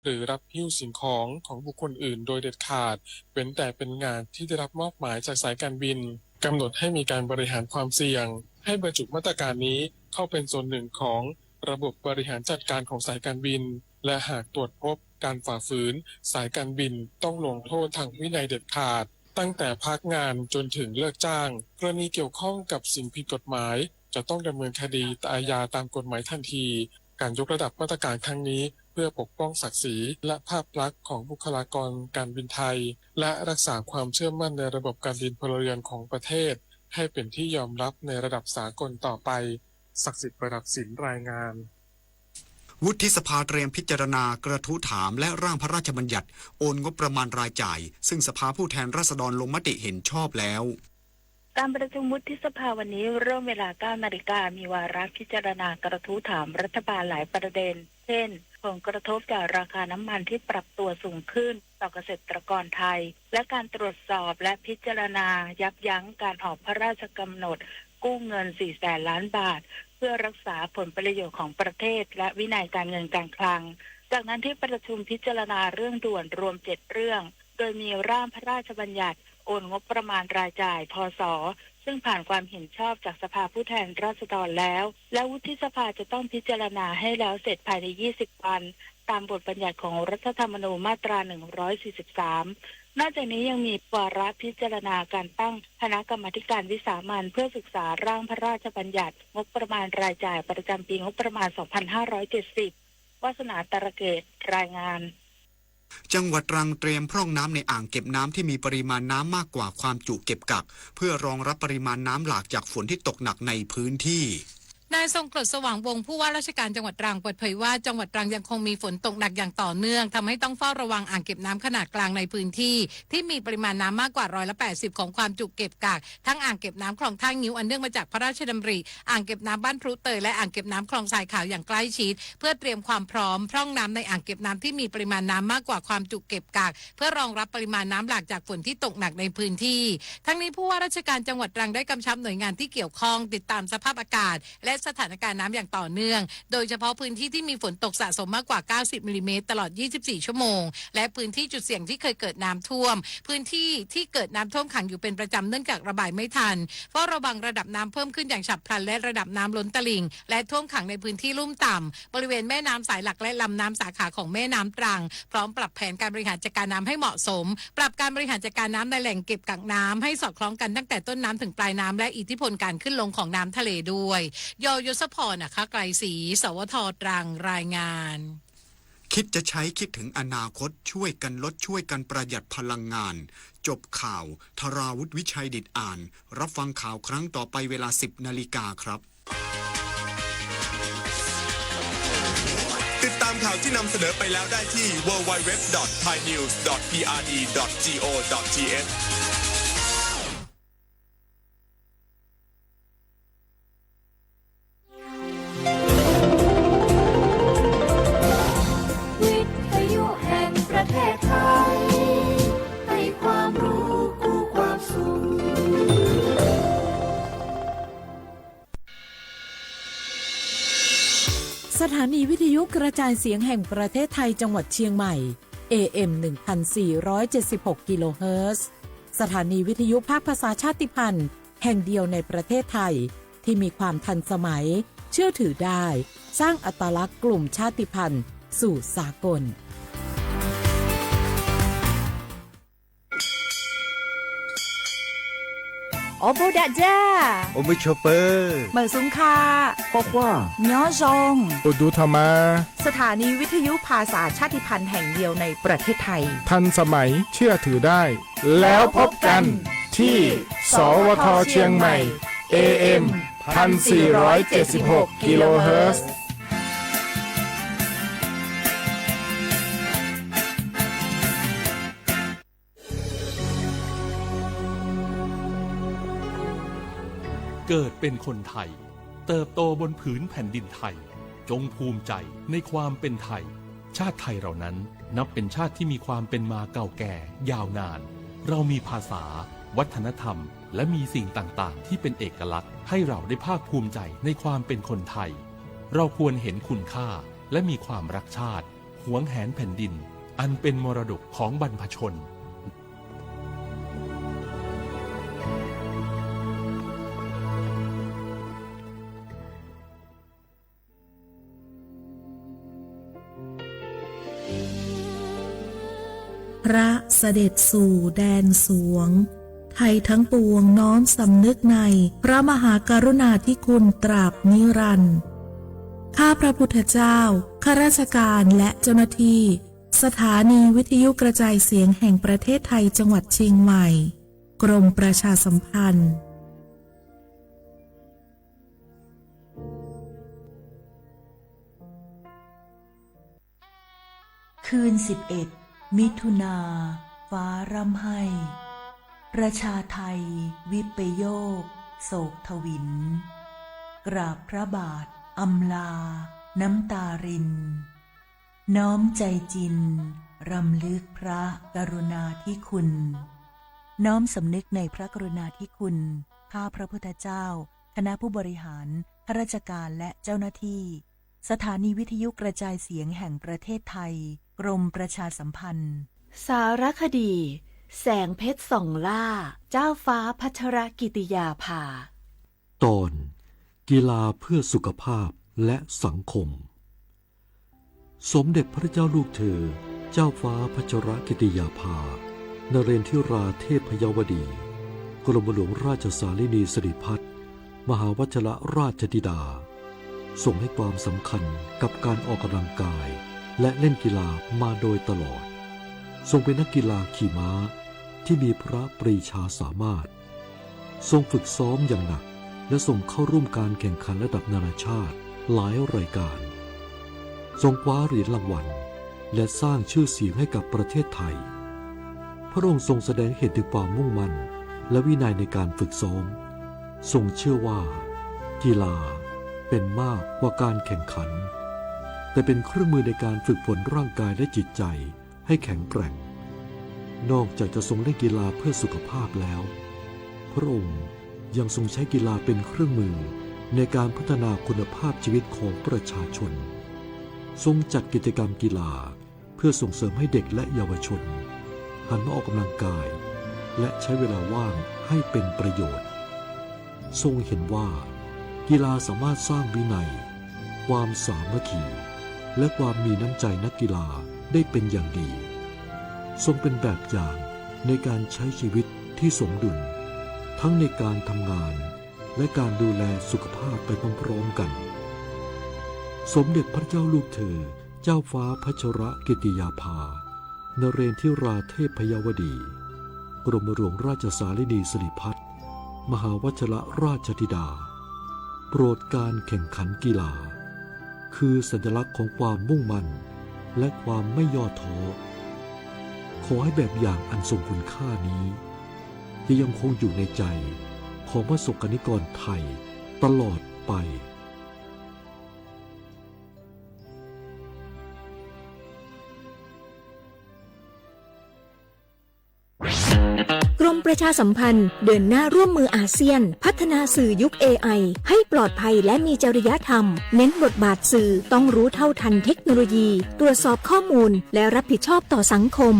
หรือรับหิ้วสิ่งของของบุคคลอื่นโดยเด็ดขาด เว้นแต่เป็นงานที่ได้รับมอบหมายจากสายการบิน กำหนดให้มีการบริหารความเสี่ยง ให้บรรจุมาตรการนี้เข้าเป็นส่วนหนึ่งของระบบบริหารจัดการของสายการบิน และหากตรวจพบการฝ่าฝืน สายการบินต้องลงโทษทางวินัยเด็ดขาด ตั้งแต่พักงานจนถึงเลิกจ้าง กรณีเกี่ยวข้องกับสิ่งผิดกฎหมาย จะต้องดำเนินคดีอาญาตามกฎหมายทันที การยกระดับมาตรการครั้งนี้เพื่อปกป้องศักดิ์ศรีและภาพลักษณ์ของบุคลากรการบินไทย และรักษาความเชื่อมั่นในระบบการบินพลเรือนของประเทศ ให้เป็นที่ยอมรับในระดับสากลต่อไป ศักดิ์สิทธิ์ ประดับสิน รายงาน วุฒิสภาเตรียมพิจารณากระทู้ถามและร่างพระราชบัญญัติโอนงบประมาณรายจ่าย ซึ่งสภาผู้แทนราษฎรลงมติเห็นชอบแล้ว การประชุมวุฒิสภาวันนี้เริ่มเวลา เก้านาฬิกา มีวาระพิจารณากระทู้ถามรัฐบาลหลายประเด็น เช่น ผลกระทบจากราคาน้ำมันที่ปรับตัวสูงขึ้นต่อเกษตรกรไทย และการตรวจสอบและพิจารณายับยั้งการออกพระราชกำหนดกู้เงิน สี่แสนล้านบาท เพื่อรักษาผลประโยชน์ของประเทศและวินัยการเงินการคลัง จากนั้นที่ประชุมพิจารณาเรื่องด่วนรวม เจ็ด เรื่อง โดยมีร่างพระราชบัญญัติโอนงบประมาณรายจ่าย พ.ศ. ซึ่งผ่านความเห็นชอบจากสภาผู้แทนราษฎรแล้ว และวุฒิสภาจะต้องพิจารณาให้แล้วเสร็จภายใน ยี่สิบ วัน ตามบทบัญญัติของรัฐธรรมนูญมาตรา หนึ่งร้อยสี่สิบสาม นอกจากนี้ยังมีวาระพิจารณาการตั้งคณะกรรมาธิการวิสามัญเพื่อศึกษาร่างพระราชบัญญัติงบประมาณรายจ่ายประจำปีงบประมาณ สองพันห้าร้อยเจ็ดสิบ วาสนา ตระเกต รายงาน จังหวัดตรังเตรียมพร่องน้ำในอ่างเก็บน้ำที่มีปริมาณน้ำมากกว่าความจุเก็บกัก เพื่อรองรับปริมาณน้ำหลากจากฝนที่ตกหนักในพื้นที่ นายทรงกรด สว่างวงศ์ ผู้ว่าราชการจังหวัดตรัง เปิดเผยว่า จังหวัดตรังยังคงมีฝนตกหนักอย่างต่อเนื่อง ทำให้ต้องเฝ้าระวังอ่างเก็บน้ำขนาดกลางในพื้นที่ ที่มีปริมาณน้ำมากกว่าร้อยละแปดสิบของความจุเก็บกัก ทั้งอ่างเก็บน้ำคลองท่างิ้ว อันเนื่องมาจากพระราชดำริ อ่างเก็บน้ำบ้านพลุเตย และอ่างเก็บน้ำคลองทรายขาวอย่างใกล้ชิด เพื่อเตรียมความพร้อมพร่องน้ำในอ่างเก็บน้ำที่มีปริมาณน้ำมากกว่าความจุเก็บกัก เพื่อรองรับปริมาณน้ำหลากจากฝนที่ตกหนักในพื้นที่ ทั้งนี้ผู้ว่าราชการจังหวัดตรังได้กำชับหน่วยงานที่เกี่ยวข้องติดตามสภาพอากาศ และสถานการณ์น้ำอย่างต่อเนื่อง โดยเฉพาะพื้นที่ที่มีฝนตกสะสมมากกว่า เก้าสิบ มิลลิเมตร ตลอด ยี่สิบสี่ ชั่วโมง และพื้นที่จุดเสี่ยงที่เคยเกิดน้ำท่วม พื้นที่ที่เกิดน้ำท่วมขังอยู่เป็นประจำเนื่องจากระบายไม่ทัน เฝ้าระวังระดับน้ำเพิ่มขึ้นอย่างฉับพลันและระดับน้ำล้นตลิ่ง และท่วมขังในพื้นที่ลุ่มต่ำ บริเวณแม่น้ำสายหลักและลำน้ำสาขาของแม่น้ำตรัง พร้อมปรับแผนการบริหารจัดการน้ำให้เหมาะสม ปรับการบริหารจัดการน้ำในแหล่งเก็บกักน้ำให้สอดคล้องกันตั้งแต่ต้นน้ำถึงปลายน้ำ และอิทธิพลการขึ้นลงของน้ำทะเลด้วย ย ยศพร อัครไกรศรี สวท ตรัง รายงาน คิดจะใช้คิดถึงอนาคต ช่วยกันลด ช่วยกันประหยัดพลังงาน จบข่าว ธราวุฒิ วิชัยดิตอ่าน รับฟังข่าวครั้งต่อไปเวลา สิบนาฬิกาครับ ติดตามข่าวที่นำเสนอไปแล้วได้ที่ ดับเบิลยู ดับเบิลยู ดับเบิลยู ดอท ไทยนิวส์ ดอท พีอาร์ดี ดอท จี โอ ดอท ที เอช วิทยุแห่งประเทศไทย ให้ความรู้คู่ความสุข สถานีวิทยุกระจายเสียงแห่งประเทศไทยจังหวัดเชียงใหม่ เอ เอ็ม หนึ่งพันสี่ร้อยเจ็ดสิบหก กิโลเฮิรตซ์ สถานีวิทยุภาคภาษาชาติพันธุ์แห่งเดียวในประเทศไทย ที่มีความทันสมัย เชื่อถือได้ สร้างอัตลักษณ์กลุ่มชาติพันธุ์สู่สากล အိၣ်ဘူးဒးဒၢ်, အိၣ်မုာ်ဆိးပၢၤ, မုာ်ဆူၣ်ခါ, ကွၢ်ကွၢ်, ညီယီၢ်, အိၣ်ဒူထီၣ်မး. สถานีวิทยุภาษาชาติพันธุ์แห่งเดียวในประเทศไทย ทันสมัย เชื่อถือได้ แล้วพบกันที่ สวท เชียงใหม่ เอ เอ็ม พันสี่ร้อยเจ็ดสิบหก กิโลเฮิรตซ์ เกิดเป็นคนไทย เติบโตบนผืนแผ่นดินไทย จงภูมิใจในความเป็นไทย ชาติไทยเรานั้นนับเป็นชาติที่มีความเป็นมาเก่าแก่ยาวนาน เรามีภาษา วัฒนธรรม และมีสิ่งต่างๆ ที่เป็นเอกลักษณ์ ให้เราได้ภาคภูมิใจในความเป็นคนไทย เราควรเห็นคุณค่าและมีความรักชาติ หวงแหนแผ่นดินอันเป็นมรดกของบรรพชน พระเสด็จสู่แดนสวง ไทยทั้งปวงน้อมสำนึกในพระมหากรุณาธิคุณตราบนิรันดร์ ข้าพระพุทธเจ้า ข้าราชการและเจ้าหน้าที่ สถานีวิทยุกระจายเสียงแห่งประเทศไทยจังหวัดเชียงใหม่ กรมประชาสัมพันธ์ คืนสิบเอ็ด มิถุนา ฟ้าร่ำไห้ ประชาไทย วิปโยค โศกทวิน กราบพระบาท อำลา น้ำตาริน น้อมใจจิน รำลึกพระกรุณาธิคุณ น้อมสำนึกในพระกรุณาธิคุณ ข้าพระพุทธเจ้า คณะผู้บริหาร ข้าราชการและเจ้าหน้าที่ สถานีวิทยุกระจายเสียงแห่งประเทศไทย กรมประชาสัมพันธ์ สารคดี แสงเพชรส่องล่า เจ้าฟ้าพัชรกิติยาภา ตอน กีฬาเพื่อสุขภาพและสังคม สมเด็จพระเจ้าลูกเธอ เจ้าฟ้าพัชรกิติยาภา นเรนทิราเทพยวดี กรมหลวงราชสารินีสิริพัฒน์ มหาวัชรราชธิดา ทรงให้ความสำคัญกับการออกกำลังกาย และเล่นกีฬามาโดยตลอด ทรงเป็นนักกีฬาขี่ม้าที่มีพระปรีชาสามารถ ทรงฝึกซ้อมอย่างหนัก และทรงเข้าร่วมการแข่งขันระดับนานาชาติหลายรายการ ทรงคว้าเหรียญรางวัล และสร้างชื่อเสียงให้กับประเทศไทย พระองค์ทรงแสดงเห็นถึงความมุ่งมั่น และวินัยในการฝึกซ้อม ทรงเชื่อว่า กีฬาเป็นมากกว่าการแข่งขัน แต่เป็นเครื่องมือในการฝึกฝนร่างกายและจิตใจ ให้แข็งแกร่ง นอกจากจะทรงเล่นกีฬาเพื่อสุขภาพแล้ว พระองค์ยังทรงใช้กีฬาเป็นเครื่องมือในการพัฒนาคุณภาพชีวิตของประชาชน ทรงจัดกิจกรรมกีฬาเพื่อส่งเสริมให้เด็กและเยาวชนหันมาออกกำลังกาย และใช้เวลาว่างให้เป็นประโยชน์ ทรงเห็นว่ากีฬาสามารถสร้างวินัย ความสามัคคี และความมีน้ำใจนักกีฬาได้เป็นอย่างดี ทรงเป็นแบบอย่างในการใช้ชีวิตที่สมดุล ทั้งในการทำงาน และการดูแลสุขภาพไปพร้อมๆกัน สมเด็จพระเจ้าลูกเธอ เจ้าฟ้าพัชรกิติยาภา นเรนทิราเทพยวดี กรมหลวงราชสารินีสิริพัฒน์ มหาวัชรราชธิดา โปรดการแข่งขันกีฬา คือสัญลักษณ์ของความมุ่งมั่น และความไม่ย่อท้อ ขอให้แบบอย่างอันทรงคุณค่านี้ จะยังคงอยู่ในใจของประสบกนิกรไทยตลอดไป กรมประชาสัมพันธ์เดินหน้าร่วมมืออาเซียน พัฒนาสื่อยุค เอไอ ให้ปลอดภัยและมีจริยธรรม เน้นบทบาทสื่อต้องรู้เท่าทันเทคโนโลยี ตรวจสอบข้อมูล และรับผิดชอบต่อสังคม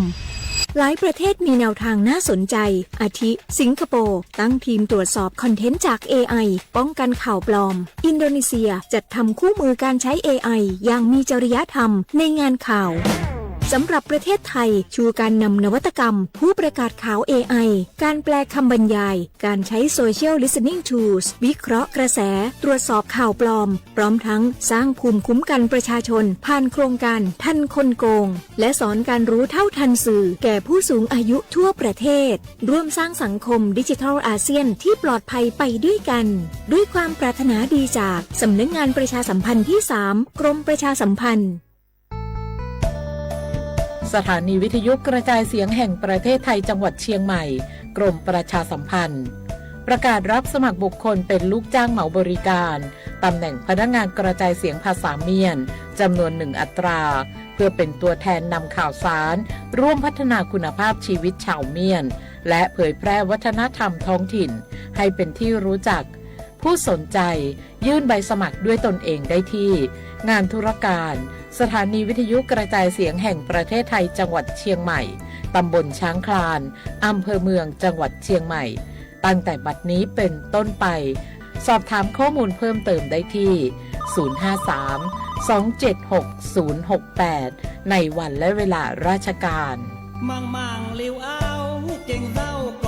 หลายประเทศมีแนวทางน่าสนใจ อาทิ สิงคโปร์ ตั้งทีมตรวจสอบคอนเทนต์จาก เอไอ ป้องกันข่าวปลอม อินโดนีเซียจัดทำคู่มือการใช้ เอไอ อย่างมีจริยธรรมในงานข่าว สำหรับประเทศไทย ชูการนำนวัตกรรม ผู้ประกาศข่าว เอไอ การแปลคำบรรยาย การใช้ Social Listening Tools วิเคราะห์กระแส ตรวจสอบข่าวปลอม พร้อมทั้งสร้างภูมิคุ้มกันประชาชน ผ่านโครงการทันคนโกง และสอนการรู้เท่าทันสื่อแก่ผู้สูงอายุทั่วประเทศ ร่วมสร้างสังคมดิจิทัลอาเซียนที่ปลอดภัยไปด้วยกัน ด้วยความปรารถนาดีจากสำนักงานประชาสัมพันธ์ที่สาม กรมประชาสัมพันธ์ สถานีวิทยุกระจายเสียงแห่งประเทศไทยจังหวัดเชียงใหม่ กรมประชาสัมพันธ์ ประกาศรับสมัครบุคคลเป็นลูกจ้างเหมาบริการ ตำแหน่งพนักงานกระจายเสียงภาษาเมียน จำนวนหนึ่งอัตรา เพื่อเป็นตัวแทนนำข่าวสาร ร่วมพัฒนาคุณภาพชีวิตชาวเมียน และเผยแพร่วัฒนธรรมท้องถิ่น ให้เป็นที่รู้จัก ผู้สนใจยื่นใบสมัครด้วยตนเองได้ที่ งานธุรการ สถานีวิทยุกระจายเสียงแห่งประเทศไทยจังหวัดเชียงใหม่ ตำบลช้างคลาน อำเภอเมืองจังหวัดเชียงใหม่ ตั้งแต่บัดนี้เป็นต้นไป สอบถามข้อมูลเพิ่มเติมได้ที่ ศูนย์ห้าสาม สองเจ็ดหก ศูนย์หกแปด ในวันและเวลาราชการ မၢင်မၢင်လံဧါ က့ၣ်သဝ်ကီၢ်အိၣ်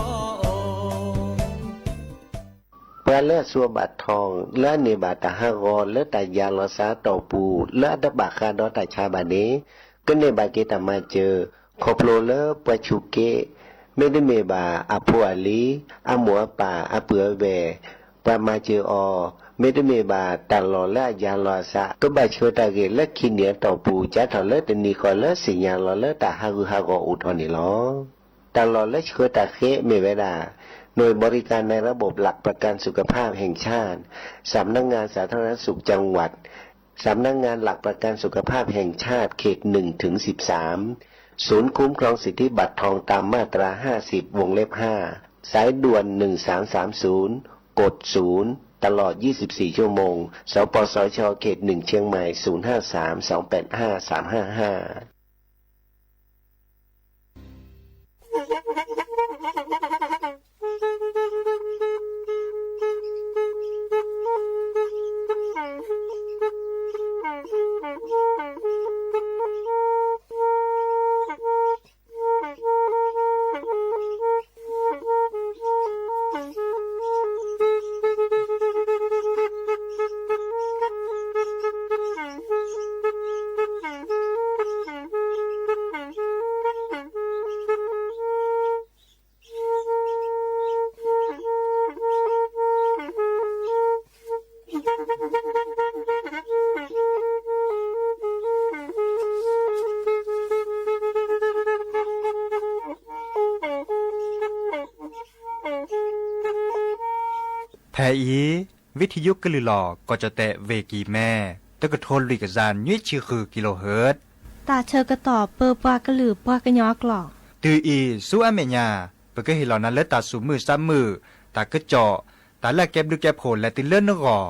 ပှၤလၢအစူးဘၣ်ထီၣ် လၢအန့ၢ်ဘၣ်တၢ်ဟးဂီၤလၢတၢ်ယါလီၤစးအတီၢ်ပူၤ လၢအတဘၣ်ဃးဒီးတၢ်ဆါဘၣ်န့ၣ် ကန့ၢ်ဘၣ်က့ၤတၢ်မၤစၢၤ ခီဖျိလၢပှၤဆူးက့ မ့တမ့ၢ်ဘၣ်အဖိအလံၤ အမိၢ်အပၢ် အပုၢ်အဝဲၢ် ပှၤမၤစၢၤအီၤ မ့တမ့ၢ်ဘၣ်တၢ်လီၢ်လၢအယါလီၤအသး ကဘၣ်ဆှၢတၢ်ဂ့ၢ်လၢခံနံၣ်အတီၢ်ပူၤ စးထီၣ်လၢတနံၤဃီလၢသ့ၣ်ညါလီၤလၢတၢ်ဟးဂူာ်ဟးဂီၤအိၣ်ထီၣ်န့ၣ်လီၤ. တၢ်လီၢ်လၢဆှၢတၢ်ဃ့မ့ၢ်ဝဲဒၣ် หน่วยบริการในระบบหลักประกันสุขภาพแห่งชาติ สำนักงานสาธารณสุขจังหวัด สำนักงานหลักประกันสุขภาพแห่งชาติเขตหนึ่งถึงสิบสาม ศูนย์คุ้มครองสิทธิบัตรทองตามมาตราห้าสิบ วงเล็บห้า สายด่วนหนึ่งสามสามศูนย์ กด ศูนย์ ตลอด ยี่สิบสี่ ชั่วโมง สปสช เขตหนึ่งเชียงใหม่ ศูนย์ห้าสาม สองแปดห้า สามห้าห้า ဖဲအံၤ ဝံထံယိကလုၢ်လီၤ ကီၢ်ကၠီၣ်တဲၣ် ဝ့ၢ်ကံၢ်မဲ တကထိလွံၢ်ကယၤနွံဆံဃုကံလိဟၢၣ် တၢ်ဆၢကတီၢ်ပၢပှၤကလုာ်ပှၤကညီအကျိာ် တုၤအံၤ ဆူအမဲာ်ညါ ပကဟ့ၣ်လီၤနၤလၢတၢ်သူၣ်မုာ်သးမုာ် တၢ်ကစီၣ် တၢ်လၢအကဲဘျုးကဲဖှိၣ်လဲၤတုၤလၢနဂီၢ်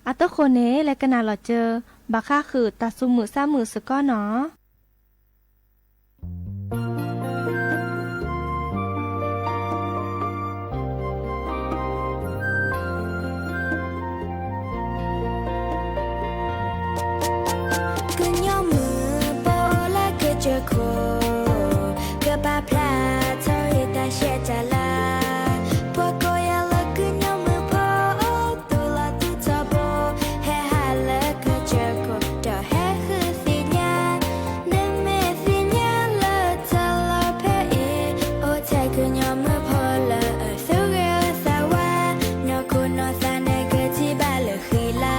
အတဃိန့ၣ် လဲၤကနၣ်လီၤစၢၤ ဘၣ်ဃးဃုာ်တၢ်သူၣ်မုာ်သးမုာ်စ့ၢ်ကီးနီၤ. ကညီမုၣ်ဖိလၢကစၢၢ်ခိၣ် ကပာ်ဖျါထီၣ်အတၢ်ဆဲးတၢ်လၤ ပှၤကိးယၤလၢကညီမုၣ်ဖိ သူၣ်လီၤသူၣ်ထီဘိ ဟဲဟးလၢကစၢၢ်ခိၣ် ဒီးဟဲဃုသ့ၣ်ညါ နမ့ၢ်သ့ၣ်ညါလၢတၢ်လီၢ်ဖဲအံၤ အိၣ်ထဲကညီမုၣ်ဖိလၢအသူၣ်ဂ့ၤသးဝါ နီၢ်ခိနီၢ်သးန့ၣ်ကထံၣ်ဘၣ်လၢဃံလၤ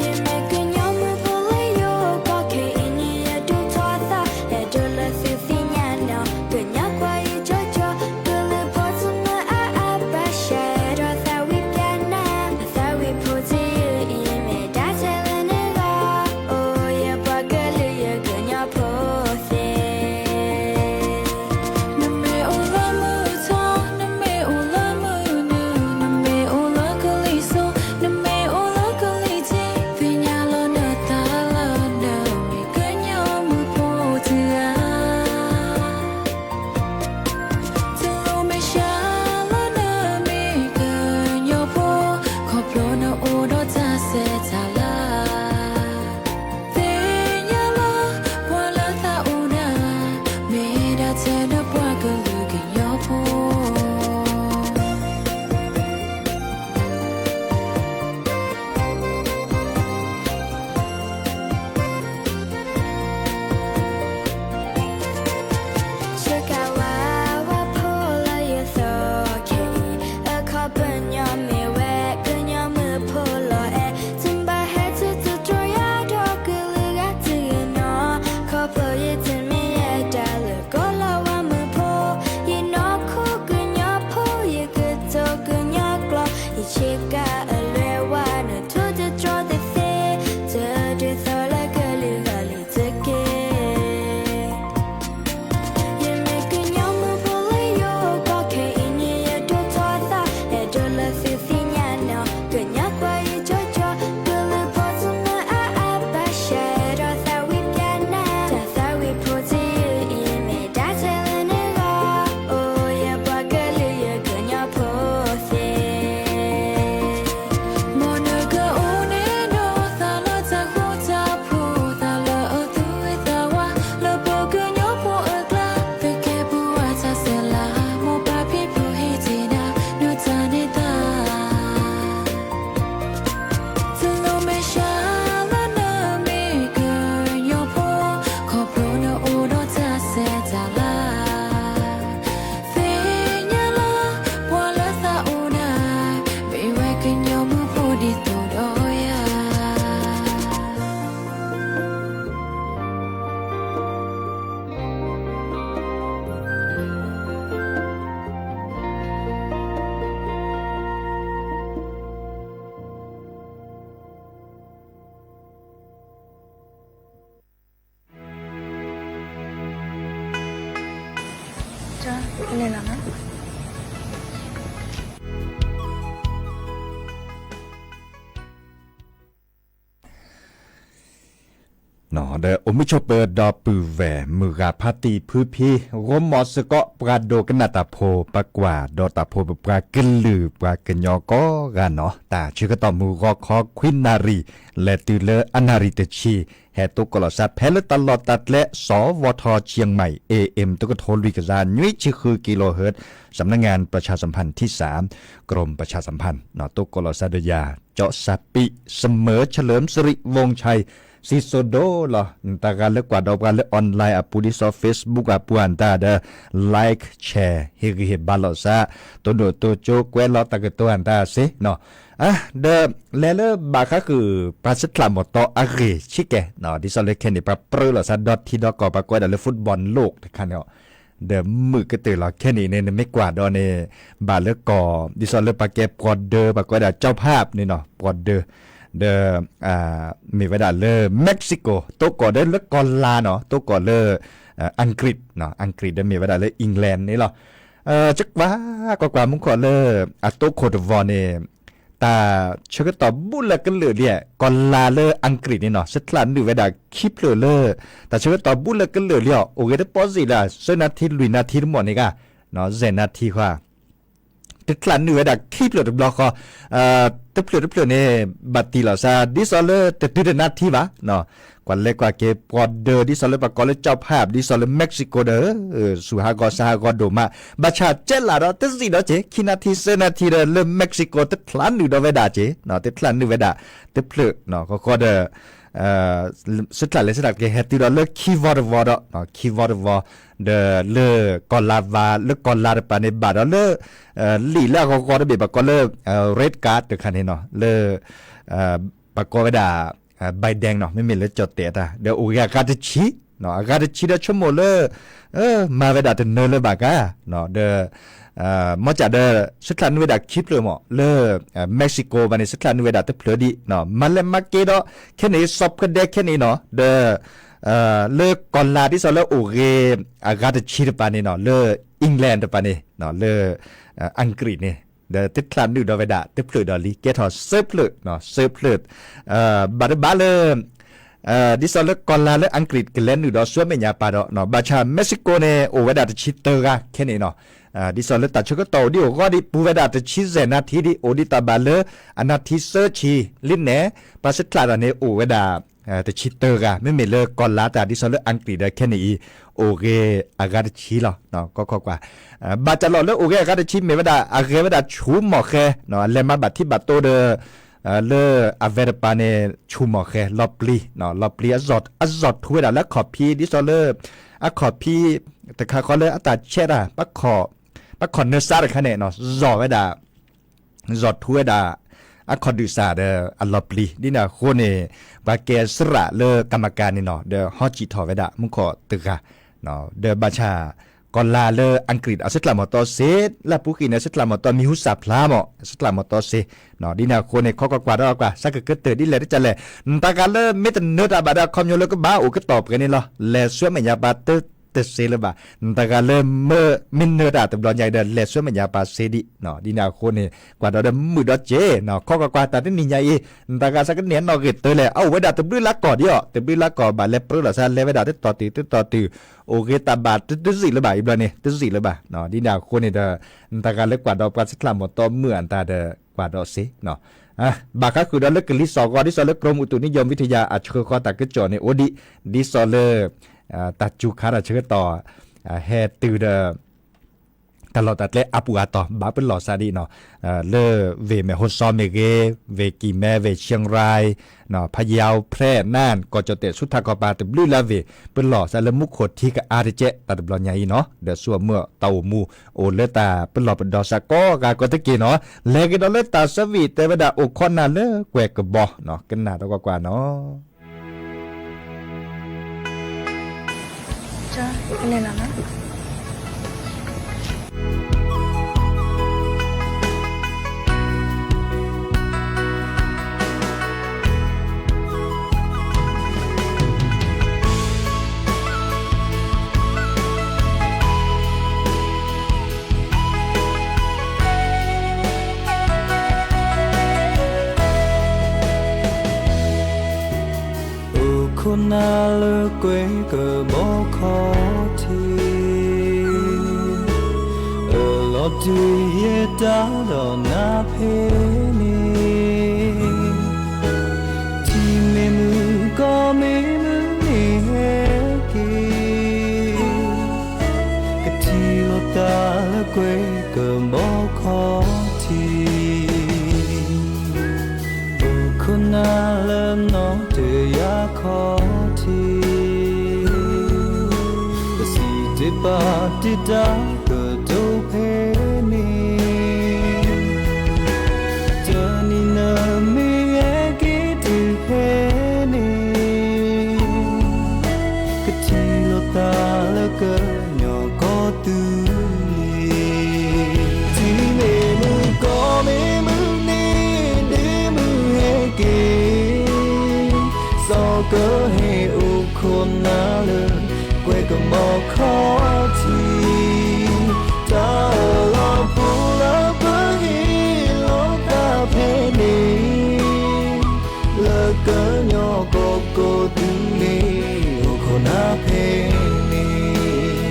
ယမ့ၢ်ကညီမုၣ်ဖိလၢယိၤကီၢ်ခဲအံၤ ဒီးအိၣ်မုာ်ဆိးပၢၤဒီပုၢ်ဝဲၢ် မုၢ်ဂၤဖါတံၢ်ဖုဖံ ဂီၢ်မီၤစ့ၢ်ကီး ပှၤဒိကနၣ်တၢ်ဖိ ပှၤကွၢ်ဒီးတၢ်ဖိ ပပှၤကလုာ်ပှၤကညီကိးဂၤနီၤ, တၢ်ဆၢကတီၢ်မုၢ်ဂီၤခီခွံနၣ်ရံၣ် လဲၤတုၤလၢအနၣ်ရံၣ်တဆံ ဟဲတိကိးလီၤစၢ်ဖဲလၢတၢ်လီၢ်တၢ်ကျဲ စဝထ Chiang Mai AM တကထိလွံၢ်ကယၤ နွံဆံဃု kilohertz สำนักงานประชาสัมพันธ์ที่สาม กรมประชาสัมพันธ์ တိကိးလီၤစၢ်ဒီးယၤ ကၠီၣ်စၢ်ပံး เสมอเฉลิมสิริวงศ์ชัย စံၣ်စိၤဒိၣ်လီၤ. နတဂၤလၢကွၢ်ဒီးပှၤလၢ online အပူၤ ဒ်သိး Facebook အပူၤအတၢ်ဒီး like share ဟ့ၣ်ဂံၢ်ဟ့ၣ်ဘါလိာ်စၢ် တိၢ်ဒိၣ်တိၢ်ကၠိ ကွဲးလီၤတၢ်ကတိၤအတၢ်စ့နီၤ. ဒီးလဲၤလၢဘၣ်ဃးဃုာ် ပှၤဆှၢထၢၣ်မီၢ်တီအဂ့ၢ်ဆံးကဲ ဒ်သိးလၢခဲန့ၣ် ပှၤပြၢလိာ်စၢ်ဒီထံဒီကီၢ် ပှၤကွဲးဒၣ်လၢ football လိၣ်တခါန့ၣ် ဒီးမုာ်ကတၢၢ်လီၤ. ခဲန့ၣ်န့ၣ် နမ့ၢ်ကွၢ်ဒီးန့ၣ် ဘၣ်လၢကီၢ် ဒ်သိးလၢပှၤကဲပှၤဒၢ ပှၤကွဲးဒၣ် เจ้าภาพ န့ၣ်နီၤ ပှၤဒၢ ဒီး မ့ၢ်ဝဲဒၣ်လၢ Mexico တိကိးဒီးလၢကီၢ်လါနီၤ တိကိးလၢ အင်္ဂလိပ် အင်္ဂလိပ်ဒီးမ့ၢ်ဝဲဒၣ်လၢ England န့ၣ်လီၤ. ကွၢ်ကွၢ်ကွၢ်မူခိၣ်လၢ အတိခိၣ်တဝီၤန့ၣ် တၢ်ဆၢကတီၢ်ဘူးလၢကလုာ်လံ ကီၢ်လါလၢအင်္ဂလိပ်န့ၣ်နီၤ ဆှၢထၢၣ်နုာ်ဝဲဒၣ်ခံဖျၢၣ်လၢ တၢ်ဆၢကတီၢ်ဘူးလၢကလုာ်လံအီၤ အိၣ်ဂ့ၤတပီၢ်စံးလၢ သၢနၣ်ထံ လွံၢ်နၣ်ထံတမီၢ်န့ၣ်ဂ့ၤ ယဲၢ်နၣ်ထံဃီ တချၢၣ်နုာ်ဝဲဒၣ်ခံဖျၢၣ်တဘျီဃီ တဖျၢၣ်တဖျၢၣ်န့ၣ် ဘၣ်တံၢ်လီၤစၢ် ဒ်သိးလၢတတုၤတနၣ်ထံဘၣ် ကွၢ်လဲၤကွၢ်က့ၤပှၤဒၢ ဒ်သိးလၢပှၤကိးလၢ เจ้าภาพ ဒ်သိးလၢ Mexico ဒီး စူၢ်ဟးဂီၤစၢ်ဟးဂီၤဒိၣ်မး ဘၣ်ဆၣ်ကဲလၢာ်ဒီး တစံးဒီးက့ၤ ခံနၣ်ထံ သၢနၣ်ထံဒီး လၢ Mexico တချၢၣ်နုာ်ဒီးဝဲဒၣ်က့ၤ တချၢၣ်နုာ်ဝဲဒၣ် တဖျၢၣ် ဃီဃီဒီး ဆှၢထၢၣ်လဲၤဆှၢထၢၣ်က့ၤ ဟဲတုၤဒီးလၢခံဝီတဝီဒီး ခံဝီတဝီ ဒီးလၢကီၢ်လါဝါ လၢကီၢ်လါတပၤန့ၣ် ဘၣ်ဒီးလၢ လံာ်လၢအဂီၤဂီၤတဘ့ၣ် ပှၤကိးလၢ red card တခါန့ၣ်နီၤ လၢ ပှၤကိးဝဲဒၣ် ใบแดง နီၤ မ့မ့ၢ်လၢကၠီၣ်တဲာ်တၢ် ဒီးအိၣ်ဂ့ၤအဂၤတဆံ အဂၤတဆံဒီးဆိကမိၣ်လၢ မၤဝဲဒၣ်တနၢၤလၢၤဘၣ်ကါ ဒီး မ့ၢ်ကဒီး ဆှၢထၢၣ်နုာ်ဝဲဒၣ်ခံဖျၢၣ်မး လၢ Mexico ဘၣ်န့ၣ် ဆှၢထၢၣ်နုာ်ဝဲဒၣ်တဖျၢၣ်ဒံး မၤလဲၤမၤက့ၤဒီး ခဲန့ၣ် စီၤဖှဲဒဲခဲန့ၣ်နီၤ ဒီး လၢကီၢ်လါဒ်သိးလၢအိၣ်ဂ့ၤ အဂၤတဆံတပၤန့ၣ်နီၤ လၢ England တပၤန့ၣ် လၢ အင်္ဂလိပ်န့ၣ် ဒီးတချၢၣ်နုာ်ဒီးဝဲဒၣ် တဖျၢၣ်ဒီးလံ ကဲထီၣ်သၢဖျၢၣ် သၢဖျၢၣ် ဘၣ်တဘၣ်လၢ ဒ်သိးလၢကီၢ်လါလၢအင်္ဂလိပ် ကလဲၤနုာ်ဒီးဆူအမဲာ်ညါပၤဒီး ဘၣ်ဆၣ် Mexico န့ၣ် အိၣ်ဝဲဒၣ်တဆံသၢဂၤခဲန့ၣ်နီၤ ဒ်သိးလၢတၢ်ဆၢကတီၢ်အိၣ်ဒံးအိၣ်ဂီၢ်ဒံး ပူၤဝဲဒၣ်တဆံယဲၢ်နၣ်ထံဒံး အိၣ်ဒံးတၢ်ဘၣ်လၢ အနၣ်ထံသၢဆံ လံန့ၣ် ပှၤဆှၢထၢၣ်တၢ်န့ၣ် အိၣ်ဝဲဒၣ် တဆံသၢဂၤ မ့မ့ၢ်လၢကီၢ်လါတၢ် ဒ်သိးလၢအင်္ဂလိပ်ဒီးခဲန့ၣ်အံၤ အိၣ်ဂ့ၤအဂၤတဆံလီၤ ကီၢ်ခီကွၢ် ဘၣ်တၢ်လီၢ်လၢအိၣ်ဂ့ၤအဂၤတဆံမ့ၢ်ဝဲဒၣ် အဂဲၤဝဲဒၣ်ဆူမီၢ်ဃဲ အလဲၤမၤဘၣ်ထံဘၣ်တိၢ်ဒီး လၢအဝဲတပၤန့ၣ် ဆူမီၢ်ဃဲ လီၤပျံၤ လီၤပျံၤ အစီၣ်ထူဝဲဒၣ်လၢအခီၣ်ဖံး ဒ်သိးလၢ အခီၣ်ဖံး တခါဃီလၢအတၢ်ဆဲးတၢ် ပှၤခီၣ်နၢစါတခါန့ၣ် စီၣ်ဝဲဒၣ် စီၣ်ထူဝဲဒၣ် အခီၣ်ဒုးစၢ်ဒီးအလီၤပျံၤ ဒ်န့ၣ်အဃိန့ၣ် ပှၤကဲစရၣ်လၢကမၤကၤန့ၣ်နီၤ ဒီးဟီကံၣ်ထီၣ်ဝဲဒၣ်မူခိၣ်တဂၤ ဒီးဘၣ်ဆၣ် ကီၢ်လါလၢအင်္ဂလိပ် အဆှၢထၢၣ်မီၢ်တီစ့ လၢအပူၤကွံာ်န့ၣ် အဆှၢထၢၣ်မီၢ်တီမံၤဟူသၣ်ဖျါမး အဆှၢထၢၣ်မီၢ်တီစ့ ဒ်န့ၣ်အဃိန့ၣ် ခီကွၢ်ကွၢ်ဒီးကွၢ် ဆၢကကတၢၢ်ဒ်လဲၣ်တကလဲၣ် နတဂၤလၢမ့ၢ်တနၢၤတၢ်ဘၣ်ဒီးအခီပညီလၢကဘၣ်အိၣ်ကတီၢ်ပှဲၤန့ၣ်လီၤ လဲၤဆူအမဲာ်ညါပၤတ တစ့လၢၤဘၣ် နတဂၤလၢမ့ၢ်နၢၤတၢ်တဘျီညါအံၤဒီး လဲၤဆူအမဲာ်ညါပၤစ့ဒံး ဒ်န့ၣ်အဃိန့ၣ် ကွၢ်ဒီးဒီးမုာ်ဒီးစ့ၢ်နီၤ ခီကွၢ်ကွၢ် တၢ်တနံၤညါအံၤ နတဂၤဆၢကန့ၢ်အနီၣ်ဂံၢ်တၢလဲၣ် အအိၣ်ဝဲဒၣ်တဘျုးလါကီၢ်ဒံးအီၤ တဘျုးလါကီၢ်ဘၣ်လဲၤပြၢလိာ်သး လဲၤဝဲဒၣ်တတီၤတုၤ တတီၤတုၤ အိၣ်ဂ့ၤတၢ်ဘၣ်တစံးလၢၤဘၣ် အံၤဘျီန့ၣ် တစံးလၢၤဘၣ် ဒ်န့ၣ်အဃိန့ၣ်ဒီး နတဂၤလၢကွၢ်ဒီးပှၤဆှၢထၢၣ်မီၢ်တီမုာ်အတၢ်ဒီး ကွၢ်ဒီးစ့ ဘၣ်ဃးဃုာ်ဒီးလၢကလံၤစိးဂီၤ ဒ်သိးလၢ กรมอุตุนิยมวิทยา အဆှၢဃီတၢ်ကစီၣ်န့ၣ်အိၣ်ဒံး ဒ်သိးလၢ တၢ်စူၤခါတၢ်ဆၢကတီၢ် ဟဲတုၤဒီး တၢ်လီၢ်တၢ်ကျဲအပူၤအတီၢ် ဘၣ်ပလီၢ်စးဒံးနီၤ လၢဝ့ၢ်မဲၢ်ဟိၣ်စီမ့ၢ်ဂ့ၤ ဝ့ၢ်ကံၢ်မဲ ဝ့ၢ်ကၠ့ၣ်ရၢၢ် ဖယါ ဖြဲၣ် နၢၣ် ကီၢ်ကၠီၣ်တဲၣ် ဆူထးခီပၤတဘျုးလၢဝ့ၢ် ပလီၢ်စးလၢမူခိၣ်ထံကအါတကဲး တၢ်တဘျီညါအံၤနီၤ ဒီးဆူအမုၢ်တၢ်အိၣ်မူ အိၣ်လၢတၢ်ပလီၢ်ပဒီစးကိးဂၤကိးတက့ၢ်နီၤ လဲၤက့ၤဒီးလၢတၢ်ဆၢဝံၣ်တဲဝဲဒၣ်အိၣ်ခိးနၢ်လၢကွဲၢ်ကဘီနီၤ ကနၣ်ဒီးကွၢ်ကွၢ်နီၤ ကလဲၤလီၤနီၤ ကွဲကဘီခီၣ်ထံး, အလီၤတုၤယဲတၢ်ဒီးနၤဖဲန့ၣ်, ထံမ့ၢ်မုၢ်ကီၢ်မ့ၢ်မုၢ်န့ၣ်ဟဲက့ၤ, ကထံၣ်လိာ်သးလၢကွဲကဘီခီၣ်ထံး, အိၣ်ခိးနၤလၢနီၣ်တယၢ်ခီၣ်ထံး, ပစံးတ့ၢ်ပာ်တ့ၢ်တၢ်ကတိၤဖဲန့ၣ်, တနံၤနမ့ၢ်ဟဲက့ၤတုၤဖဲန့ၣ်, ကထံၣ်လိာ်သးလၢကညီကီၢ်သူလ့ၤ, ထံမ့ၢ်မုၢ်ကီၢ်မ့ၢ်မုၢ်န့ၣ် ဒ့မုၢ်ဟဲက့ၤ, စီၤကဟဲအိၣ်ခိးနၤလၢ ကွဲကဘီခီၣ်ထံး, တၢ်အၢၣ်လီၤဖိလၢပဟ့ၣ်လီၤသးဖဲန့ၣ်, လၢကညီကီၢ်ကီၢ်သူလ့ၤ အိၣ်ခိးနၤဖဲန့ၣ်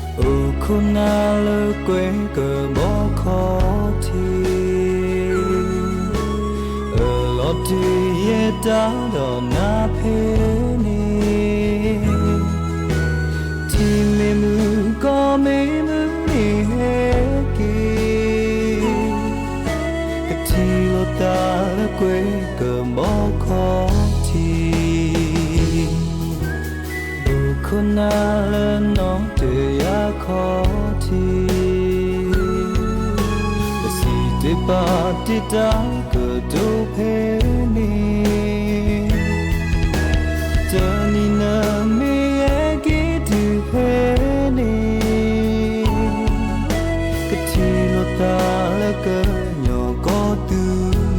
အိၣ်ခိးနၤလၢကွဲကဘီခီၣ်ထံး, အၢၣ်လီၤတ့ၢ်ယဲတၢ်ဒီးနၤဖဲန့ၣ်, ထံမ့ၢ်မုၢ်ကီၢ်မ့ၢ်မုၢ်န့ၣ်ဟဲက့ၤ, ကထံၣ်လိာ်သးလၢကွဲကဘီခီၣ်ထံး, အိၣ်ခိးနၤလၢနီၣ်တယၢ်ခီၣ်ထံး, ပစံးတ့ၢ်ပာ်တ့ၢ်တၢ်ကတိၤဖဲန့ၣ်, တနံၤနမ့ၢ်ဟဲက့ၤတုၤဖဲန့ၣ်, ကထံၣ်လိာ်သးလၢကညီကီၢ်သူလ့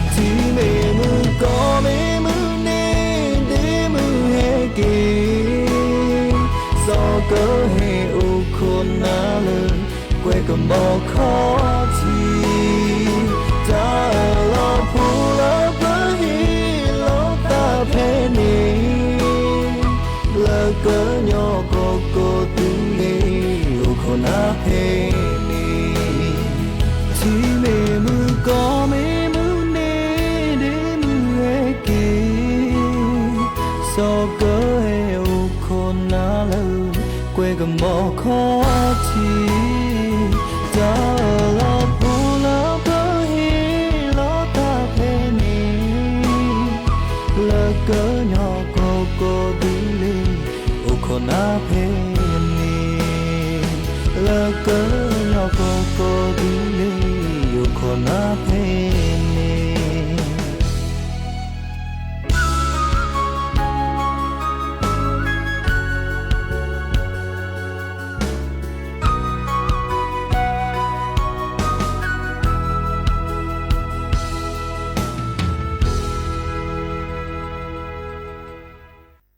ၤ, ထံမ့ၢ်မုၢ်ကီၢ်မ့ၢ်မုၢ်န့ၣ် ဒ့မုၢ်ဟဲက့ၤ, စီၤကဟဲအိၣ်ခိးနၤလၢ ကွဲကဘီခီၣ်ထံး, တၢ်အၢၣ်လီၤဖိလၢပဟ့ၣ်လီၤသးဖဲန့ၣ်, လၢကညီကီၢ်ကီၢ်သူလ့ၤ အိၣ်ခိးနၤဖဲန့ၣ်, ထံမ့ၢ်မုၢ်ကီၢ်မ့ၢ်မုၢ်န့ၣ် ဒ့မုၢ်ဟဲက့ၤ, စီၤကဟဲအိၣ်ခိးနၤလၢ ကွဲကဘီခီၣ်ထံး, တၢ်အၢၣ်လီၤဖိလၢပဟ့ၣ်လီၤသးဖဲန့ၣ်, လၢကညီကီၢ်ကီၢ်သူလ့ၤ အိၣ်ခိးနၤဖဲန့ၣ်, လၢကညီကီၢ်ကီၢ်သူလ့ၤ အိၣ်ခိးနၤဖဲန့ၣ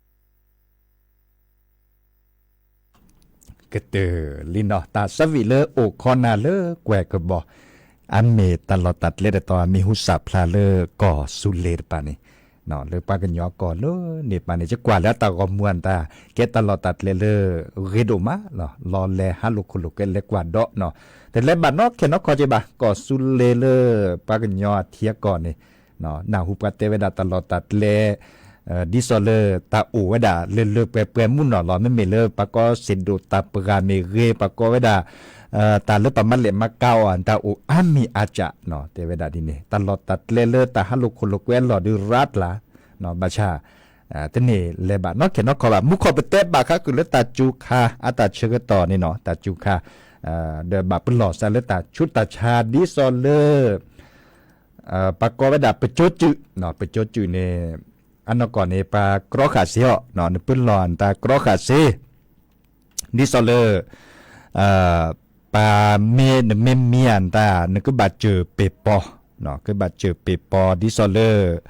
် ကတၢၢ်လံနီၤ တၢ်ဆၢဝံၤလၢအိၣ်ခိးနၤလၢကွဲၤကဘီ, အမ့ၢ်တၢ်လီၢ်တၢ်ကျဲတတီၤအမံၤဟူစးဖျါလၢကီၢ်စူၤလ့ၤတပၤန့ၣ်, လၢပှၤကညီကီၢ်လၢန့ၣ်ပၤန့ၣ် ယကွၢ်လၢအတၢ်ဂီၤမူအတၢ်ကဲတၢ်လီၢ်တၢ်ကျဲလၢ ဂ့ၤဒိၣ်မးလီၤ, လီၤလဲၤဟးလိာ်ခိၣ်လိာ်ကွဲလဲၤကွၢ်ဒီးနီၤ, တလဲၤဘၣ်နီၣ်ခဲနီၣ်ခီက့ဘၣ် ကီၢ်စူၤလ့ၤလၢပှၤကညီအထံအကီၢ်န့ၣ် နၢ်ဟူပှၤတဲဝဲဒၣ်တၢ်လီၢ်တၢ်ကျဲ ဒ်သိးလၢတၢ်အိၣ်ဝဲဒၣ်လၢလၢပှဲၤပှဲၤမုၢ်နီၢ်လီၤ. မ့မ့ၢ်လၢပှၤကိးစ့ၢ်ဒိၣ်တၢ်ပှၤဂၤမ့ၢ်ဂ့ၤ, ပှၤကိးဝဲဒၣ် တၢ်လၢပှၤမၤလဲၣ်မၤကၤအီၤ တၢ်အိၣ်အါမံၤအါကၢ်နီၤ, တဲဝဲဒၣ်ဒ်န့ၣ် တၢ်လီၢ်တၢ်ကျဲလၢတၢ်ဟးလိာ်ခိၣ်လိာ်ကွဲအလီၢ်ဒုးရါတလၢ်, ဘၣ်ဆၣ် တန့ၢ်လဲၤဘၣ်နီၣ်ခဲနီၣ်ခီဘၣ်. မူခိၣ်ပတဲဘၣ်ဃးဃုာ်လၢတၢ်စူၤခါ အတၢ်ဆၢကတီၢ်န့ၣ်နီၤ, တၢ်စူၤခါ ဒီးဘၣ်ပလီၢ်စၢ်လၢတၢ်ဆူးတၢ်ဆါဒ်သိးလၢ ပှၤကိးဝဲဒၣ်ပကၠိစုး, ပကၠိစုးန့ၣ် အနီၢ်ကီၢ်န့ၣ် ပှၤကြီဃာ်စ့အီၤ, နပၢလီၢ်အတၢ်ကြီဃာ်စ့ ဒ်သိးလၢ ပှၤမ့ၢ်နမ့ၢ်မံအတၢ် နကဘၣ်စၢၢ်ပ့ၤပီၤ, ကဘၣ်စၢၢ်ပ့ၤပီၤ ဒ်သိးလၢ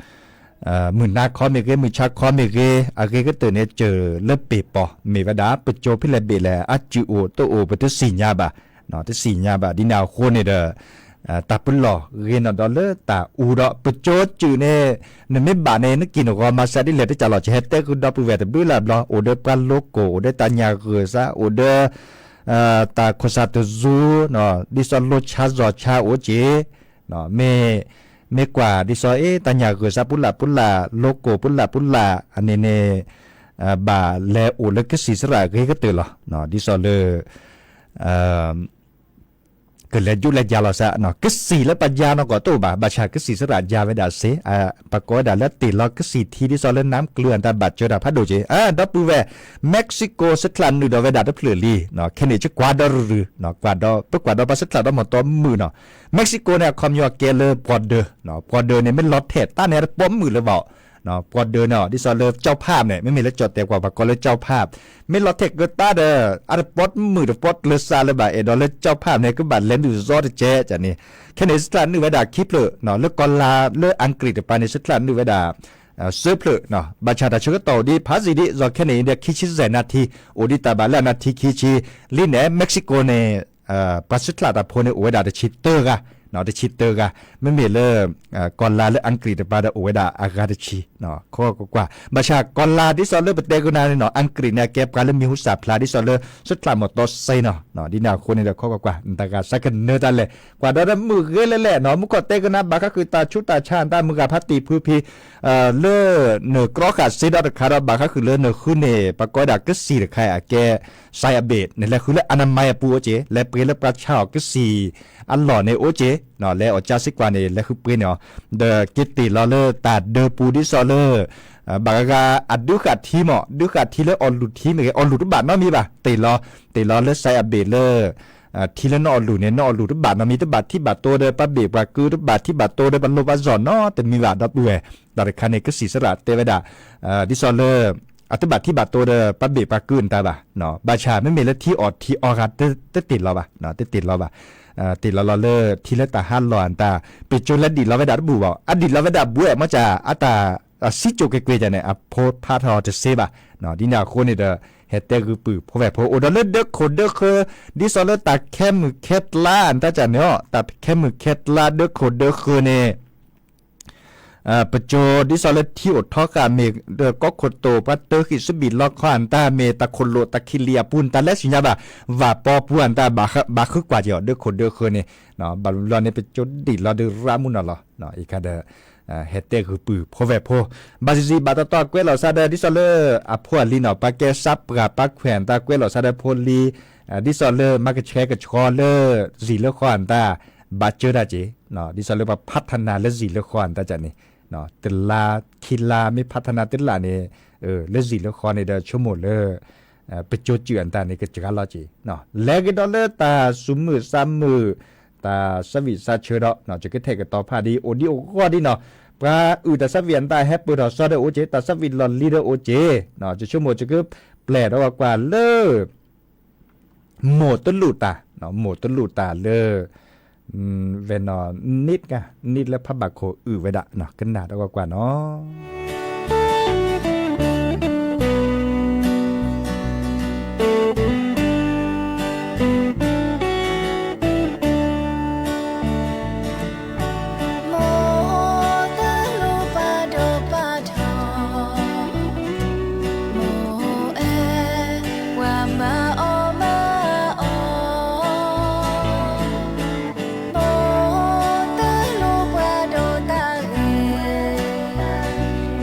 မုၢ်နၤခီမ့ၢ်ဂ့ၤ မုၢ်ဆါခီမ့ၢ်ဂ့ၤ အဂ့ၤကတၢၢ်န့ၣ် စၢၢ်လၢပ့ၤပီၤ မ့ၢ်ဝဲဒၣ် ပစိၤဖဲလဲၣ်ဘ့ၣ်လဲၣ် အစၢၢ်အိၣ်တအိၣ် ပတသ့ၣ်ညါဘၣ်, တသ့ၣ်ညါဘၣ် ဒ်န့ၣ်အဃိန့ၣ်ဒီး တၢ်ပၢလီၢ်ဂ့ၤနီၢ်ဒီးလၢတၢ်အူဒီး ပစိၤစၢၢ်န့ၣ် နမ့ၢ်ဘၣ်န့ၣ် နက့ၤနဂီၤမၤစၢၤဒ်လဲၣ်တကးလီၤ ကဟဲတဲဃုာ်ဒီပုၢ်ဝဲၢ်တဘျုးလၢ်ဘျီ အိၣ်ဒီးပှၤလိကိၣ် အိၣ်ဒီးတၢ်ညၣ်ဂၢၢ်စး အိၣ်ဒီး တၢ်ခိၣ်ဆၣ်တဇူ ဒ်သိးလိဆါစီၤဆါအိၣ်က့ၤ မ့ၢ် မ့ၢ်ကွၢ်ဒ်သိး အ့ တၢ်ညၣ်ဂၢၢ်စးပူၤလၢ်ပူၤလၢ် လိကိၣ်ပူၤလၢ်ပူၤလၢ် အန့ၣ်န့ၣ် ဘၣ်လဲၤအိၣ်လၢကစံၣ်စရၣ်အဂ့ၤကတၢၢ်လီၤ. ဒ်သိးလၢ ကလဲၤဒူလဲၤယၤလီၤစး ကစံၣ်လၢပယၤနီၢ်ကီၢ်တအိၣ်ဘၣ် ဘၣ်ဆၣ်ကစံၣ်စရၣ်ယၤဝဲဒၣ်စ့ ပကိးဝဲဒၣ်လၢတ့ၢ်လီၤကစံၣ်ထံ ဒ်သိးလၢနၢ်ကျၢၤအတၢ်ဘၣ်စၢၤတၢ်ဖးဒိၣ်က့ၤ ဒီပုၢ်ဝဲၢ် Mexico ဆှၢချၢနုာ်ဒီးဝဲဒၣ်တဖျၢၣ်လံ ခဲန့ၣ် ယကွၢ်ဒီးရုၢ်ရုၢ် ကွၢ်ဒီး ပကွၢ်ဒီးပှၤဆှၢချၢဒီးမ့ၢ်တီမုာ်နီၤ Mexico န့ၣ် အခီပညီကဲလၢ border border န့ၣ် မ့ၢ်လီၤထဲးတၢ်န့ၣ် တပိာ်မုာ်လၢၤဘၣ် border န့ၣ် ဒ်သိးလၢ ကၠီၣ်ဖးန့ၣ် မ့မ့ၢ်လၢကၠီၣ်တဲာ်ကွၢ် ပှၤကိးလၢ ကၠီၣ်ဖး မ့ၢ်လီၤထဲးကတၢၢ်ဒီး အတပိာ်မုာ်တပိာ်ကျၢၤစးလၢၤဘၣ် အဲၣ်ဒိးလၢကၠီၣ်ဖးန့ၣ် ကဘၣ်လဲၤနုာ်စီတကဲးန့ၣ် ခဲန့ၣ် ဆှၢချၢနုာ်ဝဲဒၣ်ခံဖျၢၣ် လၢကီၢ်လါလၢအင်္ဂလိပ်တပၤန့ၣ် ဆှၢချၢနုာ်ဝဲဒၣ် သၢဖျၢၣ် ဘၣ်ဆၣ်တၢ်ဆၢကတီၢ်အိၣ်ဒံးဖးစံးဒံး ယီၤခဲန့ၣ်အံၤဒီး ခံဆံယဲၢ်နၣ်ထံ အိၣ်ဒံးတၢ်ဘၣ်လၢအနၣ်ထံခံဆံ လံန့ၣ် Mexico န့ၣ် ပှၤဆှၢချၢတၢ်ဖိန့ၣ် အိၣ်ဝဲဒၣ်တဆံတၢဂၤ တဆံတၢဂၤ မ့မ့ၢ်လၢ ကီၢ်လါလၢအင်္ဂလိပ်တပၤဒီးအိၣ်ဝဲဒၣ်အဂၤတဆံ ခီကွၢ်ကွၢ် ဘၣ်ဆၣ်ကီၢ်လါဒ်သိးလၢပတဲကနၤန့ၣ်နီၤ အင်္ဂလိပ်န့ၣ် အကဲပှၤလၢမံၤဟူစၢ်ဖျါဒ်သိးလၢ ဆှၢချၢမ့ၢ်တီစ့နီၤ ဒ်န့ၣ်အဃိန့ၣ်ဒီး ခီကွၢ်ကွၢ် နတၢ်ဂၤစးကနၢတၢ်လဲၣ် ကွၢ်ဒီးမုာ်ဂ့ၤလဲၣ်လဲၣ်နီၤ မူခိၣ်တဲကနၤဘၣ်ဃးဃုာ်တၢ်ဆူးတၢ်ဆါ တၢ်မုၢ်ဂၤဖးတံၢ်ဖုဖံ လၢ နကြီဃာ်စ့ဒီးတခါဒီး ဘၣ်ဃးဃုာ်လၢနဃုန့ၢ် ပှၤကိးဝဲဒၣ်ကစံၣ်တခါအကဲ စဲးအဘ့ၣ် နလဲၤဃုလၢ အနမၤအပူၤအိၣ်က့ၤ လဲၤပှ့ၤလၢပှၤဆါအီၣ်ကစံၣ်အလီၢ်န့ၣ်အိၣ်က့ၤ လဲၤအီၣ်ကၠါစ့ကွၢ်န့ၣ် လဲၤဃုပှ့ၤန့ၣ်အီၤ ဒီးက့ၤတ့ၢ်လီၤလၢတၢ်ဒၢပူၤဒ်သိးလၢ ဘၣ်ဂၤဂၤအဒုးဃာ်ထံမ့ၢ် ဒုးဃာ်ထံလၢအီၣ်လူၢ်ထံမ့ၢ်ဂ့ၤ အီၣ်လူၢ်တဘၣ်နီတမံၤဘၣ် တ့ၢ်လီၤ တ့ၢ်လီၤလၢစဲးအဘ့ၣ်လၢ ထံလၢနအီၣ်လူၢ်န့ၣ် နအီၣ်လူၢ်တဘၣ်နီတမံၤ တဘၣ်ထံၣ်ဘၣ်တိၤဒီးပှၤဘ့ၣ်ပှၤကု တဘၣ်ထံၣ်ဘၣ်တိၤဒီးပှၤလိၣ်ပှၤစီၣ်နီတမံၤဘၣ် ဒီပုၢ်ဝဲၢ် တၢ်တခါန့ၣ် ကစံၣ်စရၣ်တဲဝဲဒၣ် ဒ်သိးလၢ အတဘၣ်ထံၣ်ဘၣ်တိၤဒီးပှၤဘ့ၣ်ပှၤကုအတၢ်ဘၣ် ဘၣ်ဆၣ်မ့မ့ၢ်လၢထံအီၣ်ထံအီဂၤ တတ့ၢ်လီၤဘၣ် တတ့ၢ်လီၤဘၣ် တ့ၢ်လီၤလီၤလၢထံလၢတၢ်ဟးလီၢ်အတၢ် ပစိၤလဲၤဒံၣ်လီၤဝဲဒၣ်တဘူၣ်ဘၣ် အဒံၣ်လီၤဝဲဒၣ်ဘှဲၣ်မ့ၢ်ကၢ် အတၢ် စံကၠိၤကွ့ၢ်ကွ့ၢ်န့ၣ် အဖိဖးထီၣ်တစ့ဘၣ် ဒ်န့ၣ်အဃိန့ၣ်ဒီး ဟဲတဲဂုာ်ပုၢ်ဖိဝဲၢ်ဖိ အိၣ်ဒီးလၢဒၢခိၣ်ဒၢဃၢၤ ဒ်သိးလၢတၢ်ခဲမုၢ်ခဲကျါ တၢ်ကၢ်န့ၣ် တၢ်ခဲမုၢ်ခဲကျါဒၢခိၣ်ဒၢဃၢၤန့ၣ် ပစိၤဒ်သိးလၢထံအိၣ်ထီဃာ်မ့ၢ် ဒီးကီၢ်ခိၣ်တိၣ် ပှၤတၢဃံၣ်စဘံၣ်လီခီအတၢ်မ့ၢ် တၢ်ခိၣ်လိာ်တၢ်ခံလံၤအပူၤ တၢ်လဲၤဆူညါဘၣ် ဝၣ်ပီပူၤအတၢ် ဘၣ်ဃုကွၢ်က့ၤအီၤ ဒၢခိၣ်ဒၢဃၢၤန့ၣ် ဘၣ်ဘျီန့ၣ် ပစိၤဒံၣ်လီၤဒုးရၣ်မုၢ်နီၢ်လီၤ အံၤခါဒီး ဟဲတဲဂုာ်ပုၢ်ဖိဝဲၢ်ဖိ ဘၣ်စံးစံးဘၣ်တီတီကွဲးလီၤစးဒီး ဒ်သိးလၢအဖိအလံၤနီၤ ပှၤကဲစးပှၢ်ပှၤခွဲးအတၢ်ကွဲးလီၤစးဒီးဖိလံၤ ဒ်သိးလၢမၤကဆှဲကဆှီလၢ စံၣ်လၢဃီအတၢ် ဘၣ်စၢတၢ်က့ၤ ဒ်သိးလၢပှၤဖးထနၢ်လၢစံၣ်လၢဃီအတၢ်န့ၣ် တလါ ခံလါ မ့ၢ်ဖးထနၢ်တလၢ်န့ၣ် လၢစံၣ်လၢဃီန့ၣ်ဒီးဆိကမိၣ်လၢ ပစိၤစၢၢ်အတၢ်န့ၣ် ကစှၤလီၤက့ၤ လဲၤကဒီးလၢတၢ်စူၤမုာ်စၢ်မုာ် တၢ်ဆၢဝံၣ်ဆၢဆၢဒီး ယကထဲးကတီၤဖးဒ် အိၣ်ဒံးအိၣ်ဂီၢ်ဒ်နီၤ ပှၤအုၣ်တၢ်ဆၢဝံၣ်အတၢ်ဟဲပၢၢ်ထီၣ်စီဒီးအိၣ်က့ၤ တၢ်ဆၢဝံၣ်လီၢ်လံၤဒီးအိၣ်က့ၤ ယဆိကမိၣ်ယကပျဲၢ်ဒီးကွၢ်လၢ မိၢ်တလူၣ်တၢ် မိၢ်တလူၣ်တၢ်လၢ ဝဲနီၤ နံၣ်က နံၣ်လၢဖးဘၣ်ခိၣ်အုၣ်ဝဲဒၣ် ကနၣ်ဒီးကွၢ်ကွၢ်နီၤ မိၢ်တလိၣ်ပာ်ဒိၣ်ပာ်ထီၣ်, မိၢ်အဲၣ် ပှၤမၤအီၣ်မၤအီ, မိၢ်တလိၣ်ပှၤဒိၣ်တၢ်ဂ့ၤ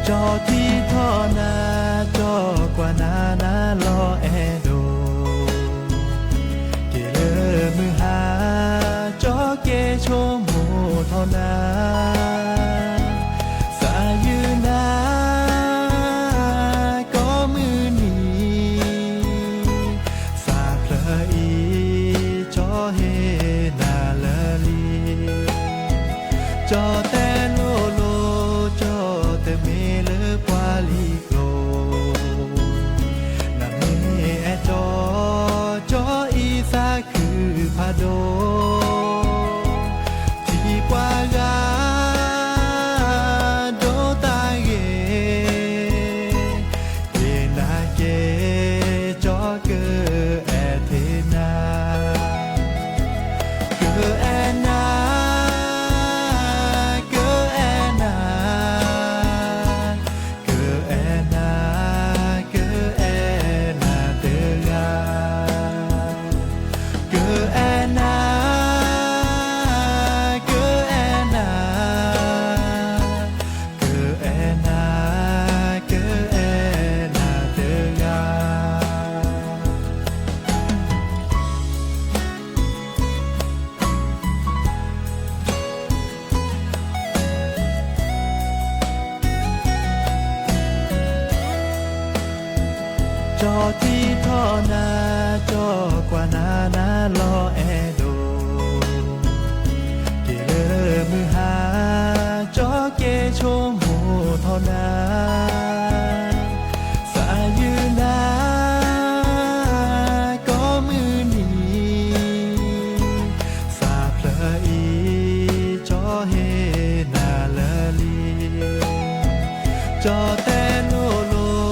ကၠီထံထီၣ်နၤ, ကၠီကွၢ်နၤနၤလီၤအဲၣ်ဒိး, က့ၤလၢမုၢ်ဟါ, ကၠီက့ၤဆိကမိၣ်ထီၣ်နၤ, သးယုၢ်နၤ ကိးမုၢ်နံၤ, သးဖျၢၣ်အံၤ ကၠီဟ့ၣ်နၤလၢာ်လံ. ကၠီတဲလိၤလိၤ, ကၠီတမ့ၢ်လၢပှၤလံၤကျိၤ, နမ့ၢ်အဲၣ်ကၠီ, ကၠီအံၤသးခုဖးဒိၣ်, ထံၣ်ပှၤဂၤ ဒိးတၢ်ဂ့ၤ, က့ၤနၤက့ၤ, ကၠီကအဲၣ်ထံနၤ, ကအဲၣ်နၤ, ကအဲၣ်နၤ, ကအဲၣ်နၤ, ကအဲၣ်နၤတဂၤ, ကအဲၣ်နၤ, ကအဲၣ်နၤ, ကအဲၣ်နၤ, ကအဲၣ်နၤတဂၤ. ကၠီထံထီၣ်နၤ, ကၠီကွၢ်နၤနၤလီၤအဲၣ်ဒိး, က့ၤလၢမုၢ်ဟါ, ကၠီက့ၤဆိကမိၣ်ထီၣ်နၤ, သးယုၢ်နၤ ကိးမုၢ်နံၤ, သးဖျၢၣ်အံၤ ကၠီဟ့ၣ်နၤလၢာ်လံ. ကၠီတဲလိၤလိၤ, ကၠီ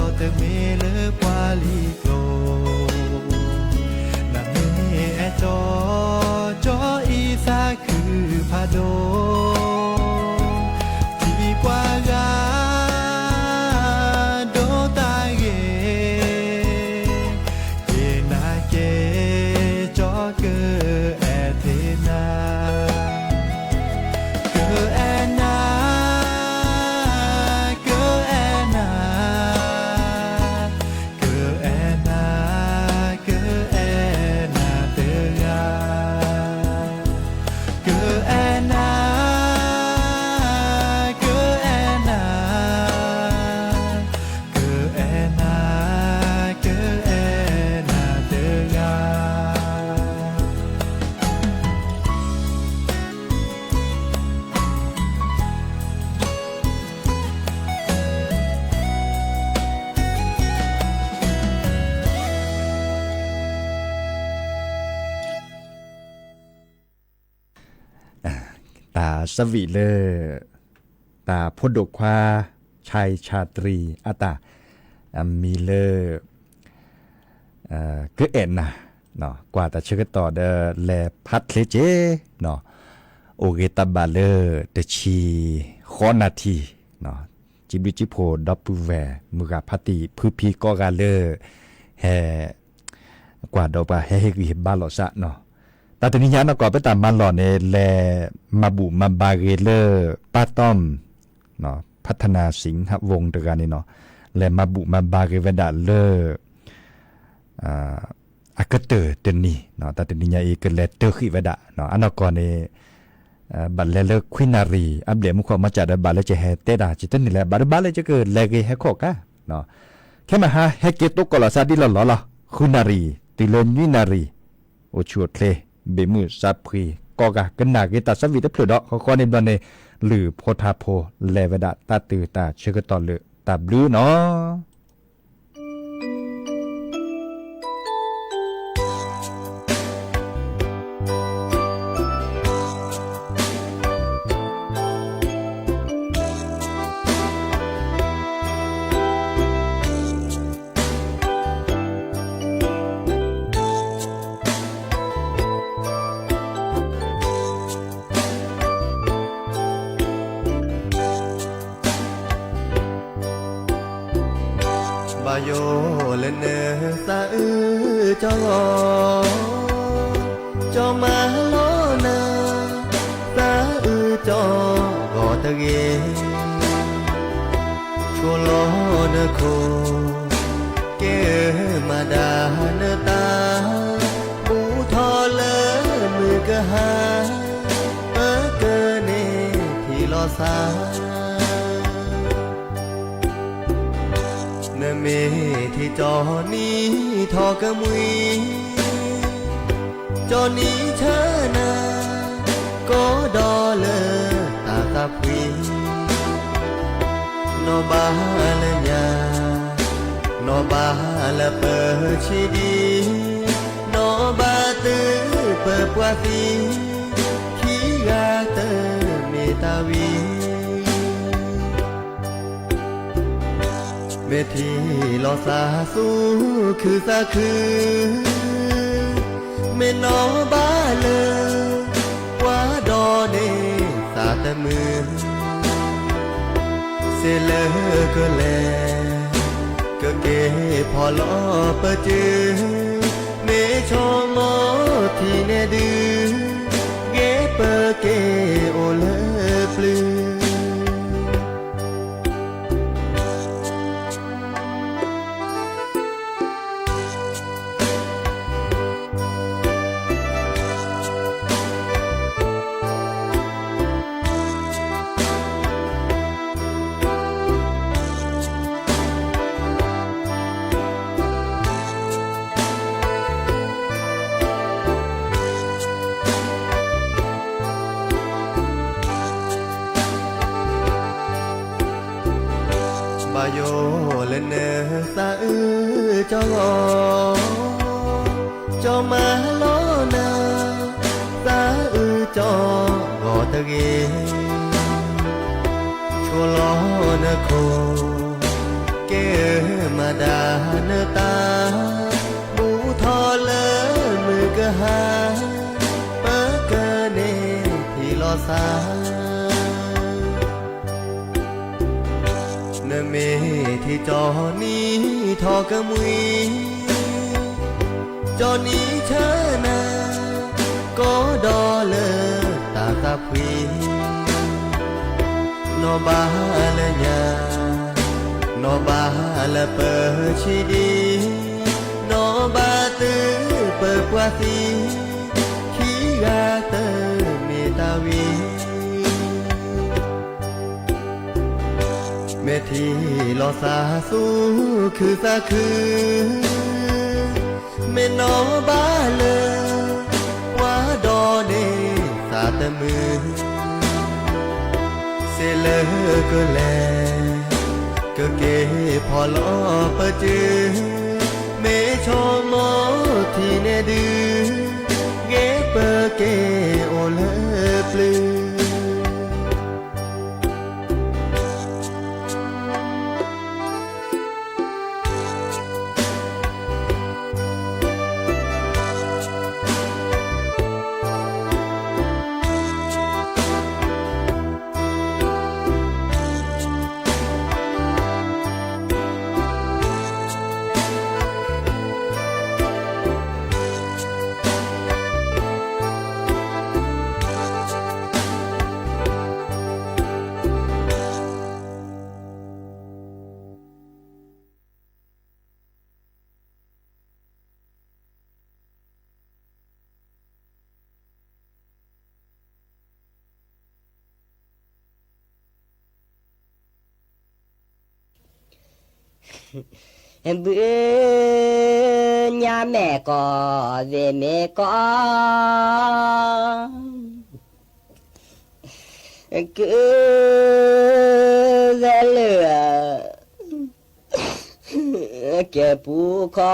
တမ့ၢ်လၢပှၤလံၤကျိၤ, နမ့ၢ်အဲၣ်ကၠီ, ကၠီအံၤသးခုဖးဒိၣ်, ထံၣ်ပှၤဂၤ ဒိးတၢ်ဂ့ၤ, က့ၤနၤက့ၤ, ကၠီကအဲၣ်ထံနၤ, ကအဲၣ်နၤ, ကအဲၣ်နၤ, ကအဲၣ်နၤ, ကအဲၣ်နၤတဂၤ, ကအဲၣ်နၤ, ကအဲၣ်နၤ, ကအဲၣ်နၤ, ကအဲၣ်နၤတဂၤ. တၢ်ဆၢဝံၤလၢ တၢ်ဖိဒိၣ်ခွါ ဆဲးဆၣ်တရံး အတၢ် အမံၤလၢ ကအဲၣ်နၤ, ကွၢ်တၢ်ဆၢကတီၢ်ဒီးလဲၤဖးချ့က့ၤ, အိၣ်ဂ့ၤတၢ်ဘၣ်လၢ တဆံဃိးနၣ်ထံၣ်, စံးဘျုးစံးဖှိၣ်ဒီပုၢ်ဝဲၢ် မုၢ်ဂၤဖါတံၢ်ဖုဖံကိးဂၤလၢ ဟဲ ကွၢ်ဒီးပှၤဟဲဟ့ၣ်ဂံၢ်ဟ့ၣ်ဘါလိာ်သးနီၤ. တၢ်တနံၤညါနီၢ်ကီၢ် ပတၢ်မၤလီၢ်န့ၣ် လဲၤမၤဘူၣ်မၤဘါဂ့ၤလၢ ပၢ်တီၢ် ဖါထနၢ်စံးဟးဝိၣ်တဂၤန့ၣ်နီၤ, လဲၤမၤဘူၣ်မၤဘါဂ့ၤဝဲဒၣ်လၢ အကတၢၢ်တနံၤ, တၢ်တနံၤညါအံၤ ကလဲၤတၢၢ်ဃံးဝဲဒၣ်, အနီၢ်ကီၢ်န့ၣ် ဘၣ်လဲၤလၢခွံနၣ်ရံၣ် အဘျဲၣ်မူခိၣ်မၤစၢ်ဒီး ဘၣ်လၢကဟဲတဲတၢ် ကတၢၢ်န့ၣ်လဲၣ် ဘၣ်တဘၣ်လၢကကလဲၤဂ့ၤဟဲခီၣ်ကါ, ခဲမဟါဟဲက့ၤတိကိးလီၤသးဒ်လီၢ်လီၢ်လီၤ, ဃုနၣ်ရံၣ် တုၤလၢနွံနၣ်ရံၣ်, အိၣ်ဆူၣ်အိၣ်ချ့, ဘ့ၣ်မုၢ်စးဖှံကိးဂၤ ကနၣ်ဂ့ၤတၢ်ဆၢဝံၤတဖျၢၣ်ဒီး ဃီဃီန့ၣ်ဘျီန့ၣ် လုၢ်ဖိထါဖိ လဲၤဝဲဒၣ်တၢ်တုၤတၢ်ဆၢကတီၢ်လၢတၢ်ဘျုးနီၤ. ဘၣ်ယိၣ်လၢနသးအုးကၠီလီၤ, ကၠီမၤလီၤနၤ, သးအုးကၠီဂီၤတဂ့ၤ. သး နမ့ၢ်ထံၣ်ကၠီနံၤထီၣ်ကမှံၤ, ကၠီနံၤဆၢနၤ ကီဒီးလၢတၢ်သးဖှံ, နီၢ်ဘၣ်လၢညါ, နီၢ်ဘၣ်လၢပဆံးဒံး, နီၢ်ဘၣ်သုပပှၤသံ, ခံဂၤတမ့ၢ်တၢ်ဝံၤ မ့ၢ်ထံၣ်လီၤသးသူၣ်ခုသးခု, မ့ၢ်နီၢ်ဘၣ်လၢ ပှၤဒီးန့ၢ်သးတမုာ်, စ့လၢကလဲၤ ကက့ၤဖီၣ်လီၤပစု, မ့ၢ်ဆိကမိၣ်ထံၣ်န့ၣ်ဒုး, ဂ့ၤပက့ၤအိၣ်လၢပျုၤ ဘၣ်ယိၣ်လၢနသးအုးကၠီဂီၤ, ကၠီမၤလီၤနၤ သးအုးကၠီဂီၤတဂ့ၤ, ဆိလီၤနခိၣ် ကဲမၤဒၣ်နတၢ်, ဘူးထီၣ်လၢမုၢ်ကဟါ, ပကန့ၢ်ထံၣ်လီၤသး နမ့ၢ်ထံၣ်ကၠီနံၤထီၣ်ကမှံၤ, ကၠီနံၤဆၢနၤ ကီဒီးလၢတၢ်သးဖှံ, နီၢ်ဘၣ်လၢညါ, နီၢ်ဘၣ်လၢပဆံးဒံး, နီၢ်ဘၣ်သုပပှၤသံ, ခံဂၤတမ့ၢ်တၢ်ဝံၤ မ့ၢ်ထံၣ်လီၤသးသူၣ်ခုသးခု, မ့ၢ်နီၢ်ဘၣ်လၢ ပှၤဒီးန့ၢ်သးတမုာ်, စ့လၢကလဲၤ ကက့ၤဖီၣ်လီၤပစု, မ့ၢ်ဆိကမိၣ်ထံၣ်န့ၣ်ဒုး, ဂ့ၤပက့ၤအိၣ်လၢပျုၤ ဘုညါမဲာ်ကီၢ် ဝ့ၢ်မ့ၢ်ကီၢ် ကုၢ်ဂဲၤလၢာ် ကဲပူၤခီ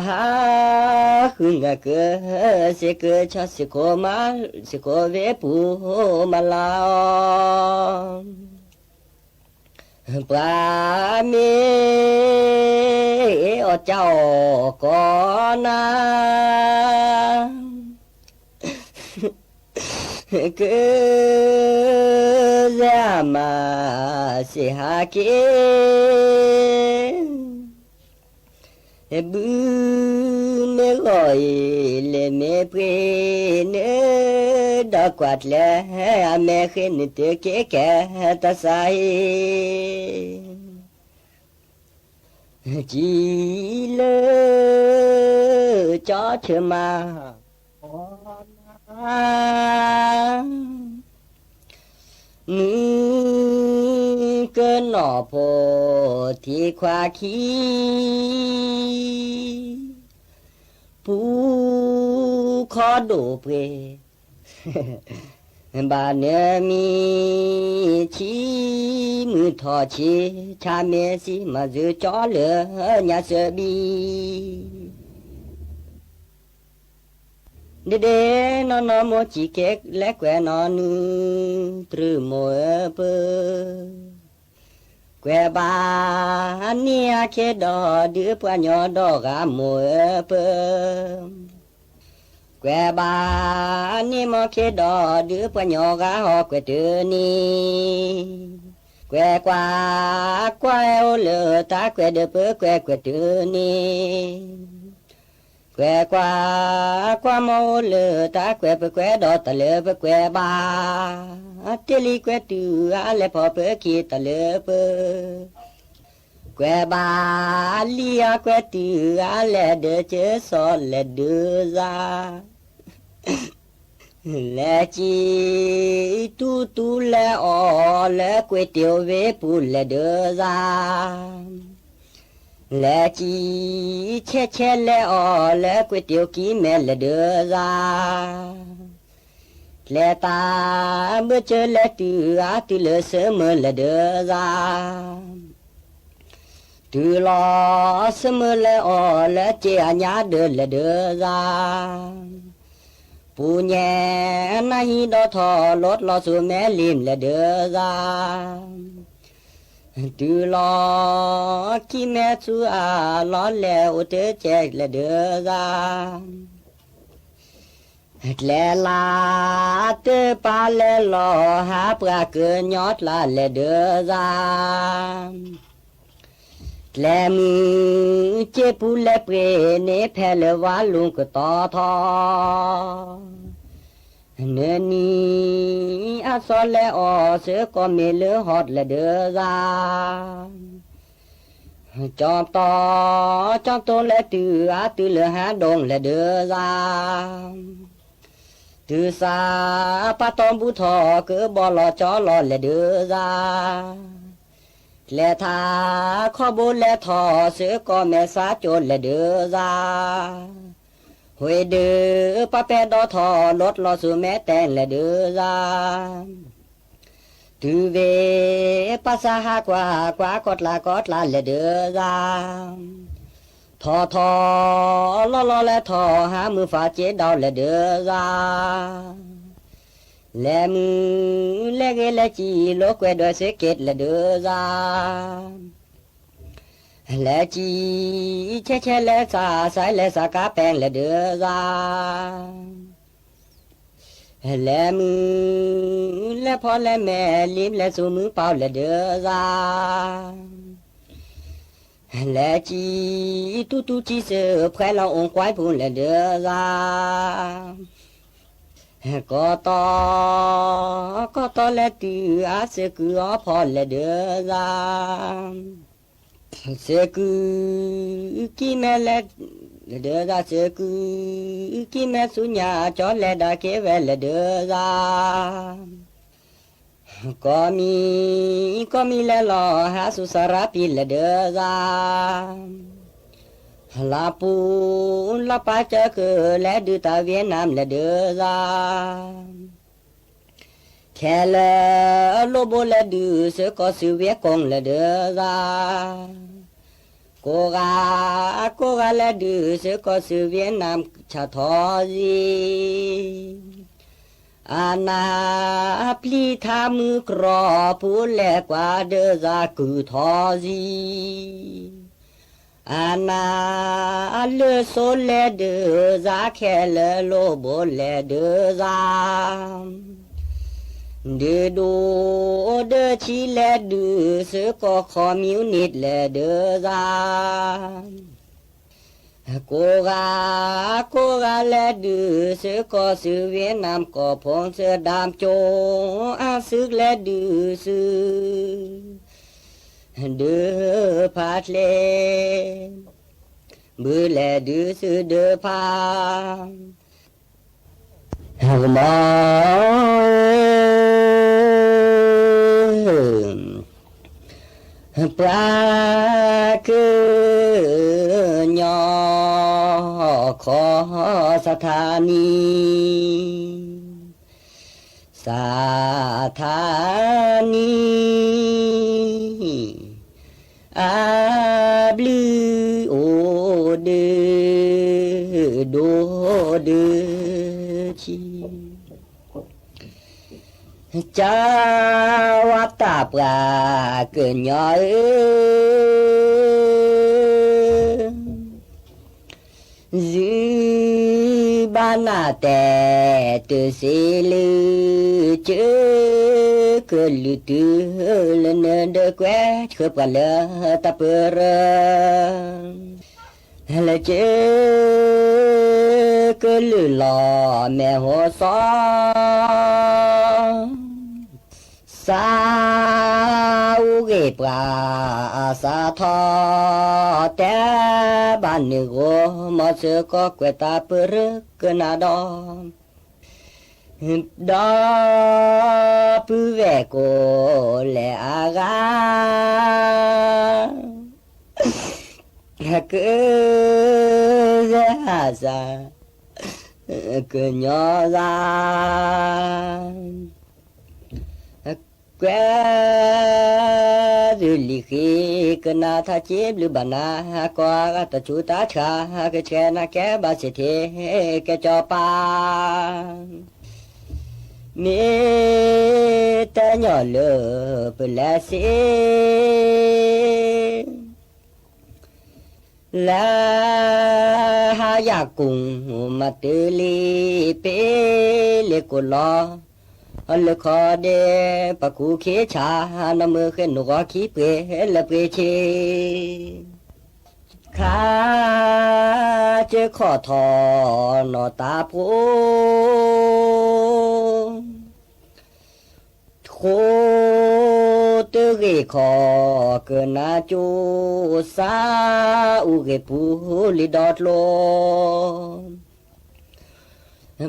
ဟး ဃုနၢ်ကၢ စ့ၢ်ကီးဆီ စ့ၢ်ကီးမၤ စ့ၢ်ကီးဝ့ၢ်ပူၤမၤလၤအီၤ ပှၤမ့ၢ်အီၣ်ကၠီအီၣ်ကီၢ်နၤ ကစၢ်မၤစ့ၢ်ဟးက့ၤ ဘုမ့ၢ်ဂီၤအံၤ လဲၤမ့ၢ်ပှ့ၤန့ၣ် ဒီးကွၢ်ကျဲ အမဲာ်ဃ့န့ၣ် တက့ၤကဲတၢ်ဆါအံၤ ကံလၢကၠီဆၢမၤ နီၢ်ဖိထံခွါခံ ပူခီဒိၣ်ပှ့ၤ ဘၣ်နၢမံၤဆံမုၢ်ထီၣ်ဆံး ဆါမဲာ်ဆံမၤစၢၤကၠီလၢညါစၢၤဘံ ဒဒ့နီၢ်နီၢ်မိၢ်စံးကဲလဲၤကွဲးနီၢ်နုၢ် တြုၤမိၢ်ဧၢပၢ ကွဲးဘၣ်န့ၢ်အခဲဒီးဒုးပှၤညီဒီဂၤမိၢ်ဧၢပၢ ကွဲးဘၣ်န့ၢ်မိၢ်ခဲဒီးဒုးပှၤညီဂၤဟီၣ်ကွဲးတုၤန့ၣ် ကွဲးကွၢ်ကွၢ်အဲၣ်အိၣ်လၢတၢ်ကွဲးဒီးပၢကွဲးကွဲးတုၤန့ၣ် ကွဲးကွၢ်ကွၢ်မိၢ်အိၣ်လၢတၢ်ကွဲးပကွဲးဒီးတၢ်လၢပကွဲးဘၣ် တ့ၢ်လံကွဲးတုၤအါလဲၣ်ဖီပၢခံတၢ်လၢပၢ ကွဲးဘၣ်လံအကွဲးတုၤအါလဲၣ်ဒီးကၢစီၣ်လဲၣ်ဒုးစၢ် လဲၤစံၣ်တူၢ်တူၢ်လဲၤအီၣ်လၢကွ့ၤတ့ၢ်ဝ့ၢ်ပူၤလဲၣ်ဒုးစၢ် လဲၤစံၣ်ဆဲးဆဲးလဲၤအီၣ်လၢကွ့ၤတ့ၢ်ကံမဲလဲၣ်ဒုးစၢ် လဲၤတၢ်ဘၢၣ်စၢၤလဲၤတုၤအါတုၤလၢဆၢမုၢ်လဲၣ်ဒုးစၢ် တုၤလီၤဆၢမုၢ်လဲၤအီၣ်လၢစ့အညါဒုးလဲၣ်ဒုးစၢ် ပူၤညါနၢ်ဟံၣ်ဒီးထီၣ်လိၣ်လီၤဆူမဲလံလဲၣ်ဒုးစၢ် တုၤလီၤကံမဲဆူအလီၢ်လဲၣ်အိၣ်တကဲးလဲၣ်ဒုးစၢ် ကျဲလၢတပာ်လဲၤလီၤဟးပှၤကညီကျါလဲၣ်ဒုးစၢ် ကျဲမုၢ်စ့ပူၤလဲၤပှ့ၤန့ၣ်ဖဲလၢဝါလူၤကတီၤထီၣ် နၢနံၤအစီၤလဲၤအီၣ်စ့ၢ်ကီးမ့ၢ်လၢဟီၣ်လဲၣ်ဒုးစၢ် ကၠီတီ ကၠီတိလဲၤတုၤအါတုၤလၢဟါဒိၣ်လဲၣ်ဒုးစၢ် တုၤစၢ်ပာ်တီဘူၣ်ထီၣ်ကဘီလီၤကၠီလီၤလဲၣ်ဒုးစၢ် ကျဲထးခီဘိလဲၤထီၣ်စ့ၢ်ကီးမဲာ်ဆါကၠိလဲၣ်ဒုးစၢ် ဟူးဒုးပာ်ပဲာ်ဒီးထီၣ်လိၣ်လီၤဆူမဲတဲလဲၣ်ဒုးစၢ် တုၤဝဲပာ်စၢ်ဟးကွၢ်ကွၢ်ကီၢ်ကျါကီၢ်ကျါလဲၣ်ဒုးစၢ် ထီၣ်ထီၣ်လီၢ်လီၢ်လဲၤထီၣ်ဟးမုၢ်ဖးက့ဒီးလဲၣ်ဒုးစၢ် လဲၤမုၢ်လဲၤဂ့ၤလဲၤစံၣ်လိာ်ကွဲဒီးစ့က့းလဲၣ်ဒုးစၢ် လဲၤစံၣ်ဆဲးဆဲးလဲၤစးစဲးလဲၤစးကါပဲာ်လဲၣ်ဒုးစၢ် လဲၤမုၢ်လဲၤဖီလဲၤမဲာ်လံလဲၤဆူမုၢ်ပီၢ်လဲၣ်ဒုးစၢ် လဲၤစံၣ်တူၢ်တူၢ်စံၣ်စ့ၢ်ဖဲလီၤအိၣ်ကွၢ်ပူၤလဲၣ်ဒုးစၢ် ကီၢ်တီ ကီၢ်တီလဲၤတုၤအါစ့ၢ်ကုအီဖီလဲၣ်ဒုးစၢ် စ့ၢ်ကု ကံမဲလဲၣ်ဒုးစၢ် စ့ၢ်ကုကံမဲဆူညါကၠီလဲၤဒၣ်က့ဝဲလဲၣ်ဒုးစၢ် ကီၢ်မံ ကီၢ်မံလဲၤလီၤဟးဆူစရးပံၤလဲၣ်ဒုးစၢ် လၢပူၤ လၢပၢ်ကၢကၢလဲၤဒုးတၢ်ဝ့ၢ်နၢမ်လဲၣ်ဒုးစၢ် ခဲလၢာ်လိၣ်ဘိလဲၤဒုးစ့ၢ်ကီးဆူဝ့ၢ်ကိၣ်လဲၣ်ဒုးစၢ် ကိးဂၤ ကိးဂၤလဲၤဒုးစ့ၢ်ကီးဆူဝ့ၢ်နၢမ်ဆၣ်ထီၣ်စံ အနၢ်ပျံၤထါမုၢ်ကြီပူၤလဲၤကွၢ်ဒုးစၢ်ကုၢ်ထီၣ်စံ အနၢ်လၢစိလဲၤဒုးစၢ် ခဲလၢာ်လိၣ်ဘိလဲၤဒုးစၢ် ဒုးဒိၣ်ဒုးဆံးလဲၤဒုးစ့ၢ်ကီး communist လဲၤဒုးစၢ် ကိးဂၤ ကိးဂၤလဲၤဒုးစ့ၢ်ကီးဆူဝ့ၢ်နၢမ်ကီၢ်ဖိဆၢဒၣ်ကၠိ အါစုလဲၤဒုးဆူ ဒုးဖးချ့ ဘုလဲၤဒုးဆူဒုးဖး ကမီၤ ကမီၤ ပှၤကညီ ခီၣ်စထါနံၤ စထါနံၤ အဘျုးအိၣ်ဒုး ဒိၣ်ဒုးဆံး ကဝီၤတၢ်ပှၤ ကညီဧၢ, ယုၢ်ဘၣ်နၤတဲ တုၤစ့လၢ ကကလုာ်တုၤလၢနဒၢကွဲ ဆှၢပှၤလၢတၢ်ပၢရၢ လၢက ကလုာ်လီၤမဲာ်ဟိစီ စးအူဂ့ၤပှၤ အစးထီၣ် တဲဘၣ်နုာ်ဂီၤ မီၤစၢၤကီၢ်ကွဲးတၢ်ပၢရၢကနၣ်ဒီး ဒီပုၢ်ဝဲၢ်ကိးလဲၣ်အဂၤ ကစၢ် ကညီဂၤ ကွဲ သုလံၤဃ့ကနၣ်ထါက့ဘျုးဘၣ်နၤ ကိးဂၤတၢ်ဆူးတၢ်ဆါ ကဆှဲနၤကဲဘၣ်စ့ၢ်ထံ ကဲစီၤပၤ မ့ၢ်တဲညီလၢပလဲၤစ့ လၢဟါယၤကိၣ်မၤတလံ ပ့လ့ကိၣ်လီၤ လၢခီဒဲ ပှၤကူၣ်ခ့ဆါ နီၢ်မုၢ်ဃ့နူၢ်ဂီၤခံပှ့ၤ လၢပှ့ၤဆ့ ခါကခီၣ်ထီၣ်နီၢ်တၢ်ဖိ ဃိတဂ့ၤခီၣ်ကနၣ်ကၠိ စးအူဂ့ၤပူၤလံဒီးကျိ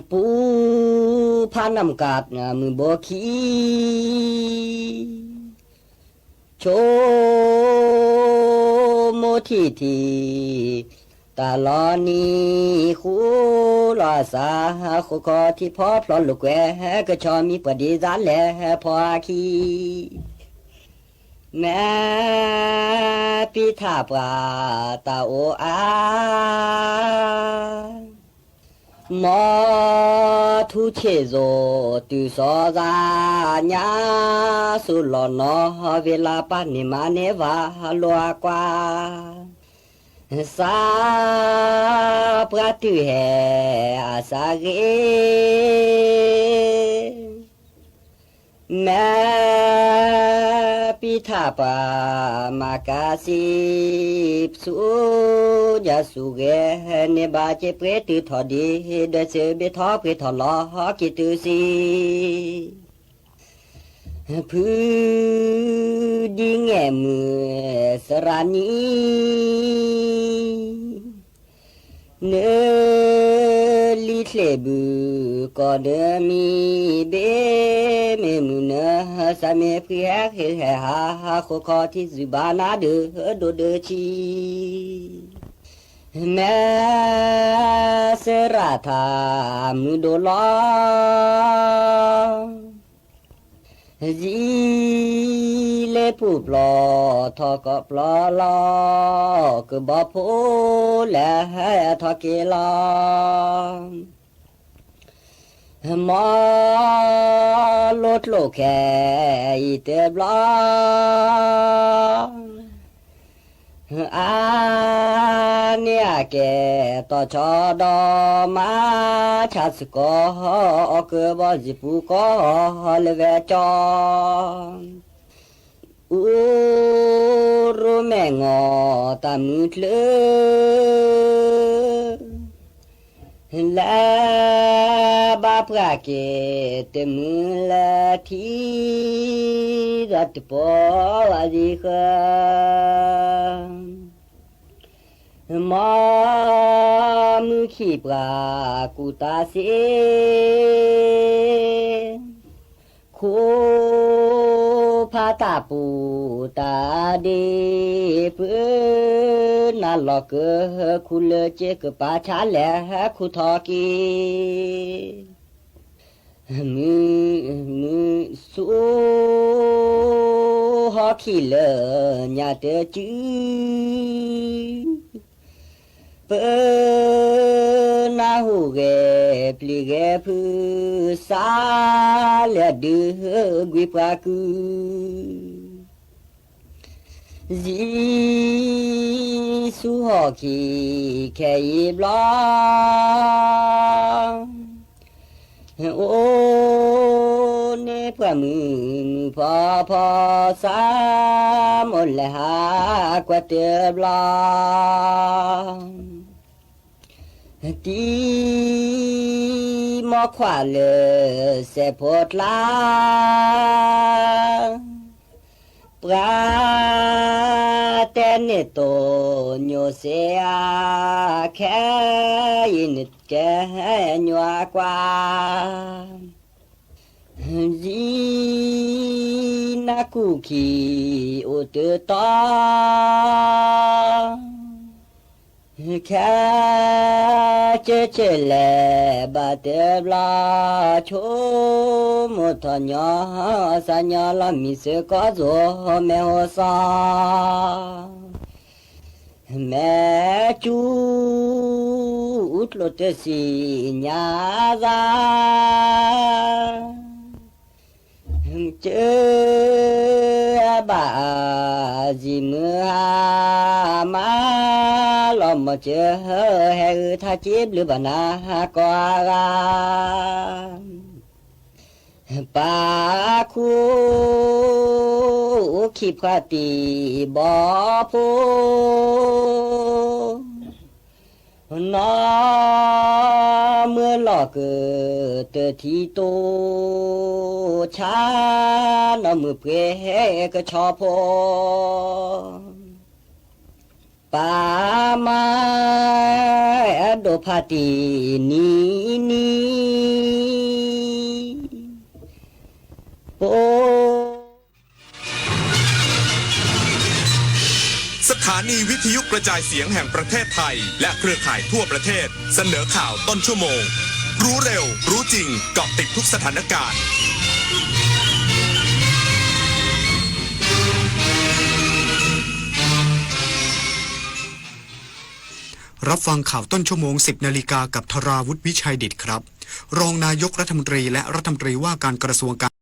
ပူၤဖးနၢ်မုၢ်ကၣ်မုၢ်ဘိခံ ဆိမိၣ်ထံၣ်ထံၣ် တၢ်လီၤနံၤဃူလီၤစး ဃိခီထံဖီဖျီလိာ်ကွဲ ကဆီမံပှၤဒံးစးလဲၤဖီအခံ မ့ၢ်ပံထၣ်ပှၤတၢ်အိၣ်အါ မ်ထူဆ့ၣ်စိၤတုၤစီၤသးညါ ဆူလီၢ်နီၢ်ဝ့ၤလၢပၢ်န့ၣ်မၤန့ၢ်ဝၤလိာ်အကွၢ် စးပှၤတုၤဟဲအစးဂ့ၤ မ့ၢ်ပံထၣ်ပှၤမၤကၤစံး ဆူညါဆူဂဲၤ န့ၢ်ဘၣ်စ့ပှ့ၤတုၤထီၣ်ဒံး ဒွဲၣ်စၢၤဘ့ၣ်ထီၣ်ပှ့ၤထီၣ်လီၤက့ၤတုၤစံး ဖုဒံငဲၢ်မုၢ်စရၣ်နံၤ နလံၤချ့ၣ်ဘုၣ် ကီၢ်နၢမံၤဘ့ၣ် မ့ၢ်မုၢ်နၢ စးမ့ၢ်ဖှံဟဲဃ့ဟဲဟး ဃိခီထံစုဘၣ်နၤဒုးဒိၣ်ဒုးဆံး မ့ၢ်စရၣ်ထၢမုၢ်ဒိၣ်လီၤ ယံာ်လၢပူၤပျီထီၣ်ကီၢ်ပျီလီၤ ကဘီဖိလဲၤထီၣ်က့ၤလီၤ မ်လိၣ်ကျိၣ်ခဲအံၤတဘျီ အါန့ၢ်အကဲ တီၢ်ဆီဒီးမၤဆါစ့ၢ်ကီး အီၣ်ကဘီစံာ်ပူၤကီၢ်လၢဝဲကၠီ အိၣ်ရိၣ်မဲာ်ငီၢ်တၢ်မုၢ်ကျၢၤ လၢဘၣ်ပှၤက့ၤတမုၢ်လၢထံ ဒီးတပီၤဝဲဒံဃၢ မ်မုၢ်ခံပှၤကူၣ်တၢ်စ့ ခိၣ်ဖး တၢ်ပူၤတၢ်ဒ့ ပုၢ်နၤလီၤကၢ ခူလၢက့ကပၤဆါလဲၣ်ခူထီၣ်က့ၤ မုၢ် မုၢ်ဆူ ဟီၣ်ခံလၢညါတစု ပနၢ်ဟူဂဲၤပျံၤဂဲၤဖုး စးလဲၤဒုးကွံာ်ပှၤကုၢ် ယံၤဆူဟီၣ်ခံခဲအံၤဘျီ အိၣ်န့ၢ်ပှၤမုၣ်မုၣ်ဖီဖီ စးမိၢ်လဲၤဟးကွၢ်တဘျီ တံၤမီၢ်ခွါလၢစဲးဖိကျါ ပှၤတဲန့ၢ်တိၢ်ညိၣ်စ့အါ ခဲအံၤန့ၣ်ကဲညိၣ်အကွၢ် ယံၤနၢ်ကူၣ်ခံအိၣ်တတီၤ ခဲကၢကၢလဲၤဘၣ်တဘျီ ဆိကမိၣ်ထီၣ်ညီ စၢ်ညီလီၤမံၤစၢၤကီၢ်စိ မဲာ်ဟိစီ မဲာ်ကူ ကျိၣ်တစံၣ်ညါသး ကၢဘၣ်အ ယံၤမုၢ်ဟါ မါလီၤမီၢ်စၢၤ ဟဲဂုာ်ထါစ့ဘျုးဘၣ်နၤကိးဂၤ ပၢ်ခူ အိၣ်ခံဖှါတံၢ်ဘီဖိ နီၢ်မုၢ်လီၤကၢ တထံၣ်တိၢ်ဆါ နီၢ်မုၢ်ပှ့ၤကဆီဖိ ပၢ်မါအဲၣ်ဒိးဖါတံၢ်နံၤနံၤ ပိ สถานีวิทยุกระจายเสียงแห่งประเทศไทยและเครือข่ายทั่วประเทศเสนอข่าวต้นชั่วโมง รู้เร็ว รู้จริง เกาะติดทุกสถานการณ์ รับฟังข่าวต้นชั่วโมง สิบนาฬิกา กับธราวุฒิ วิชัยดิษฐครับ รองนายกรัฐมนตรีและรัฐมนตรีว่าการกระทรวงการ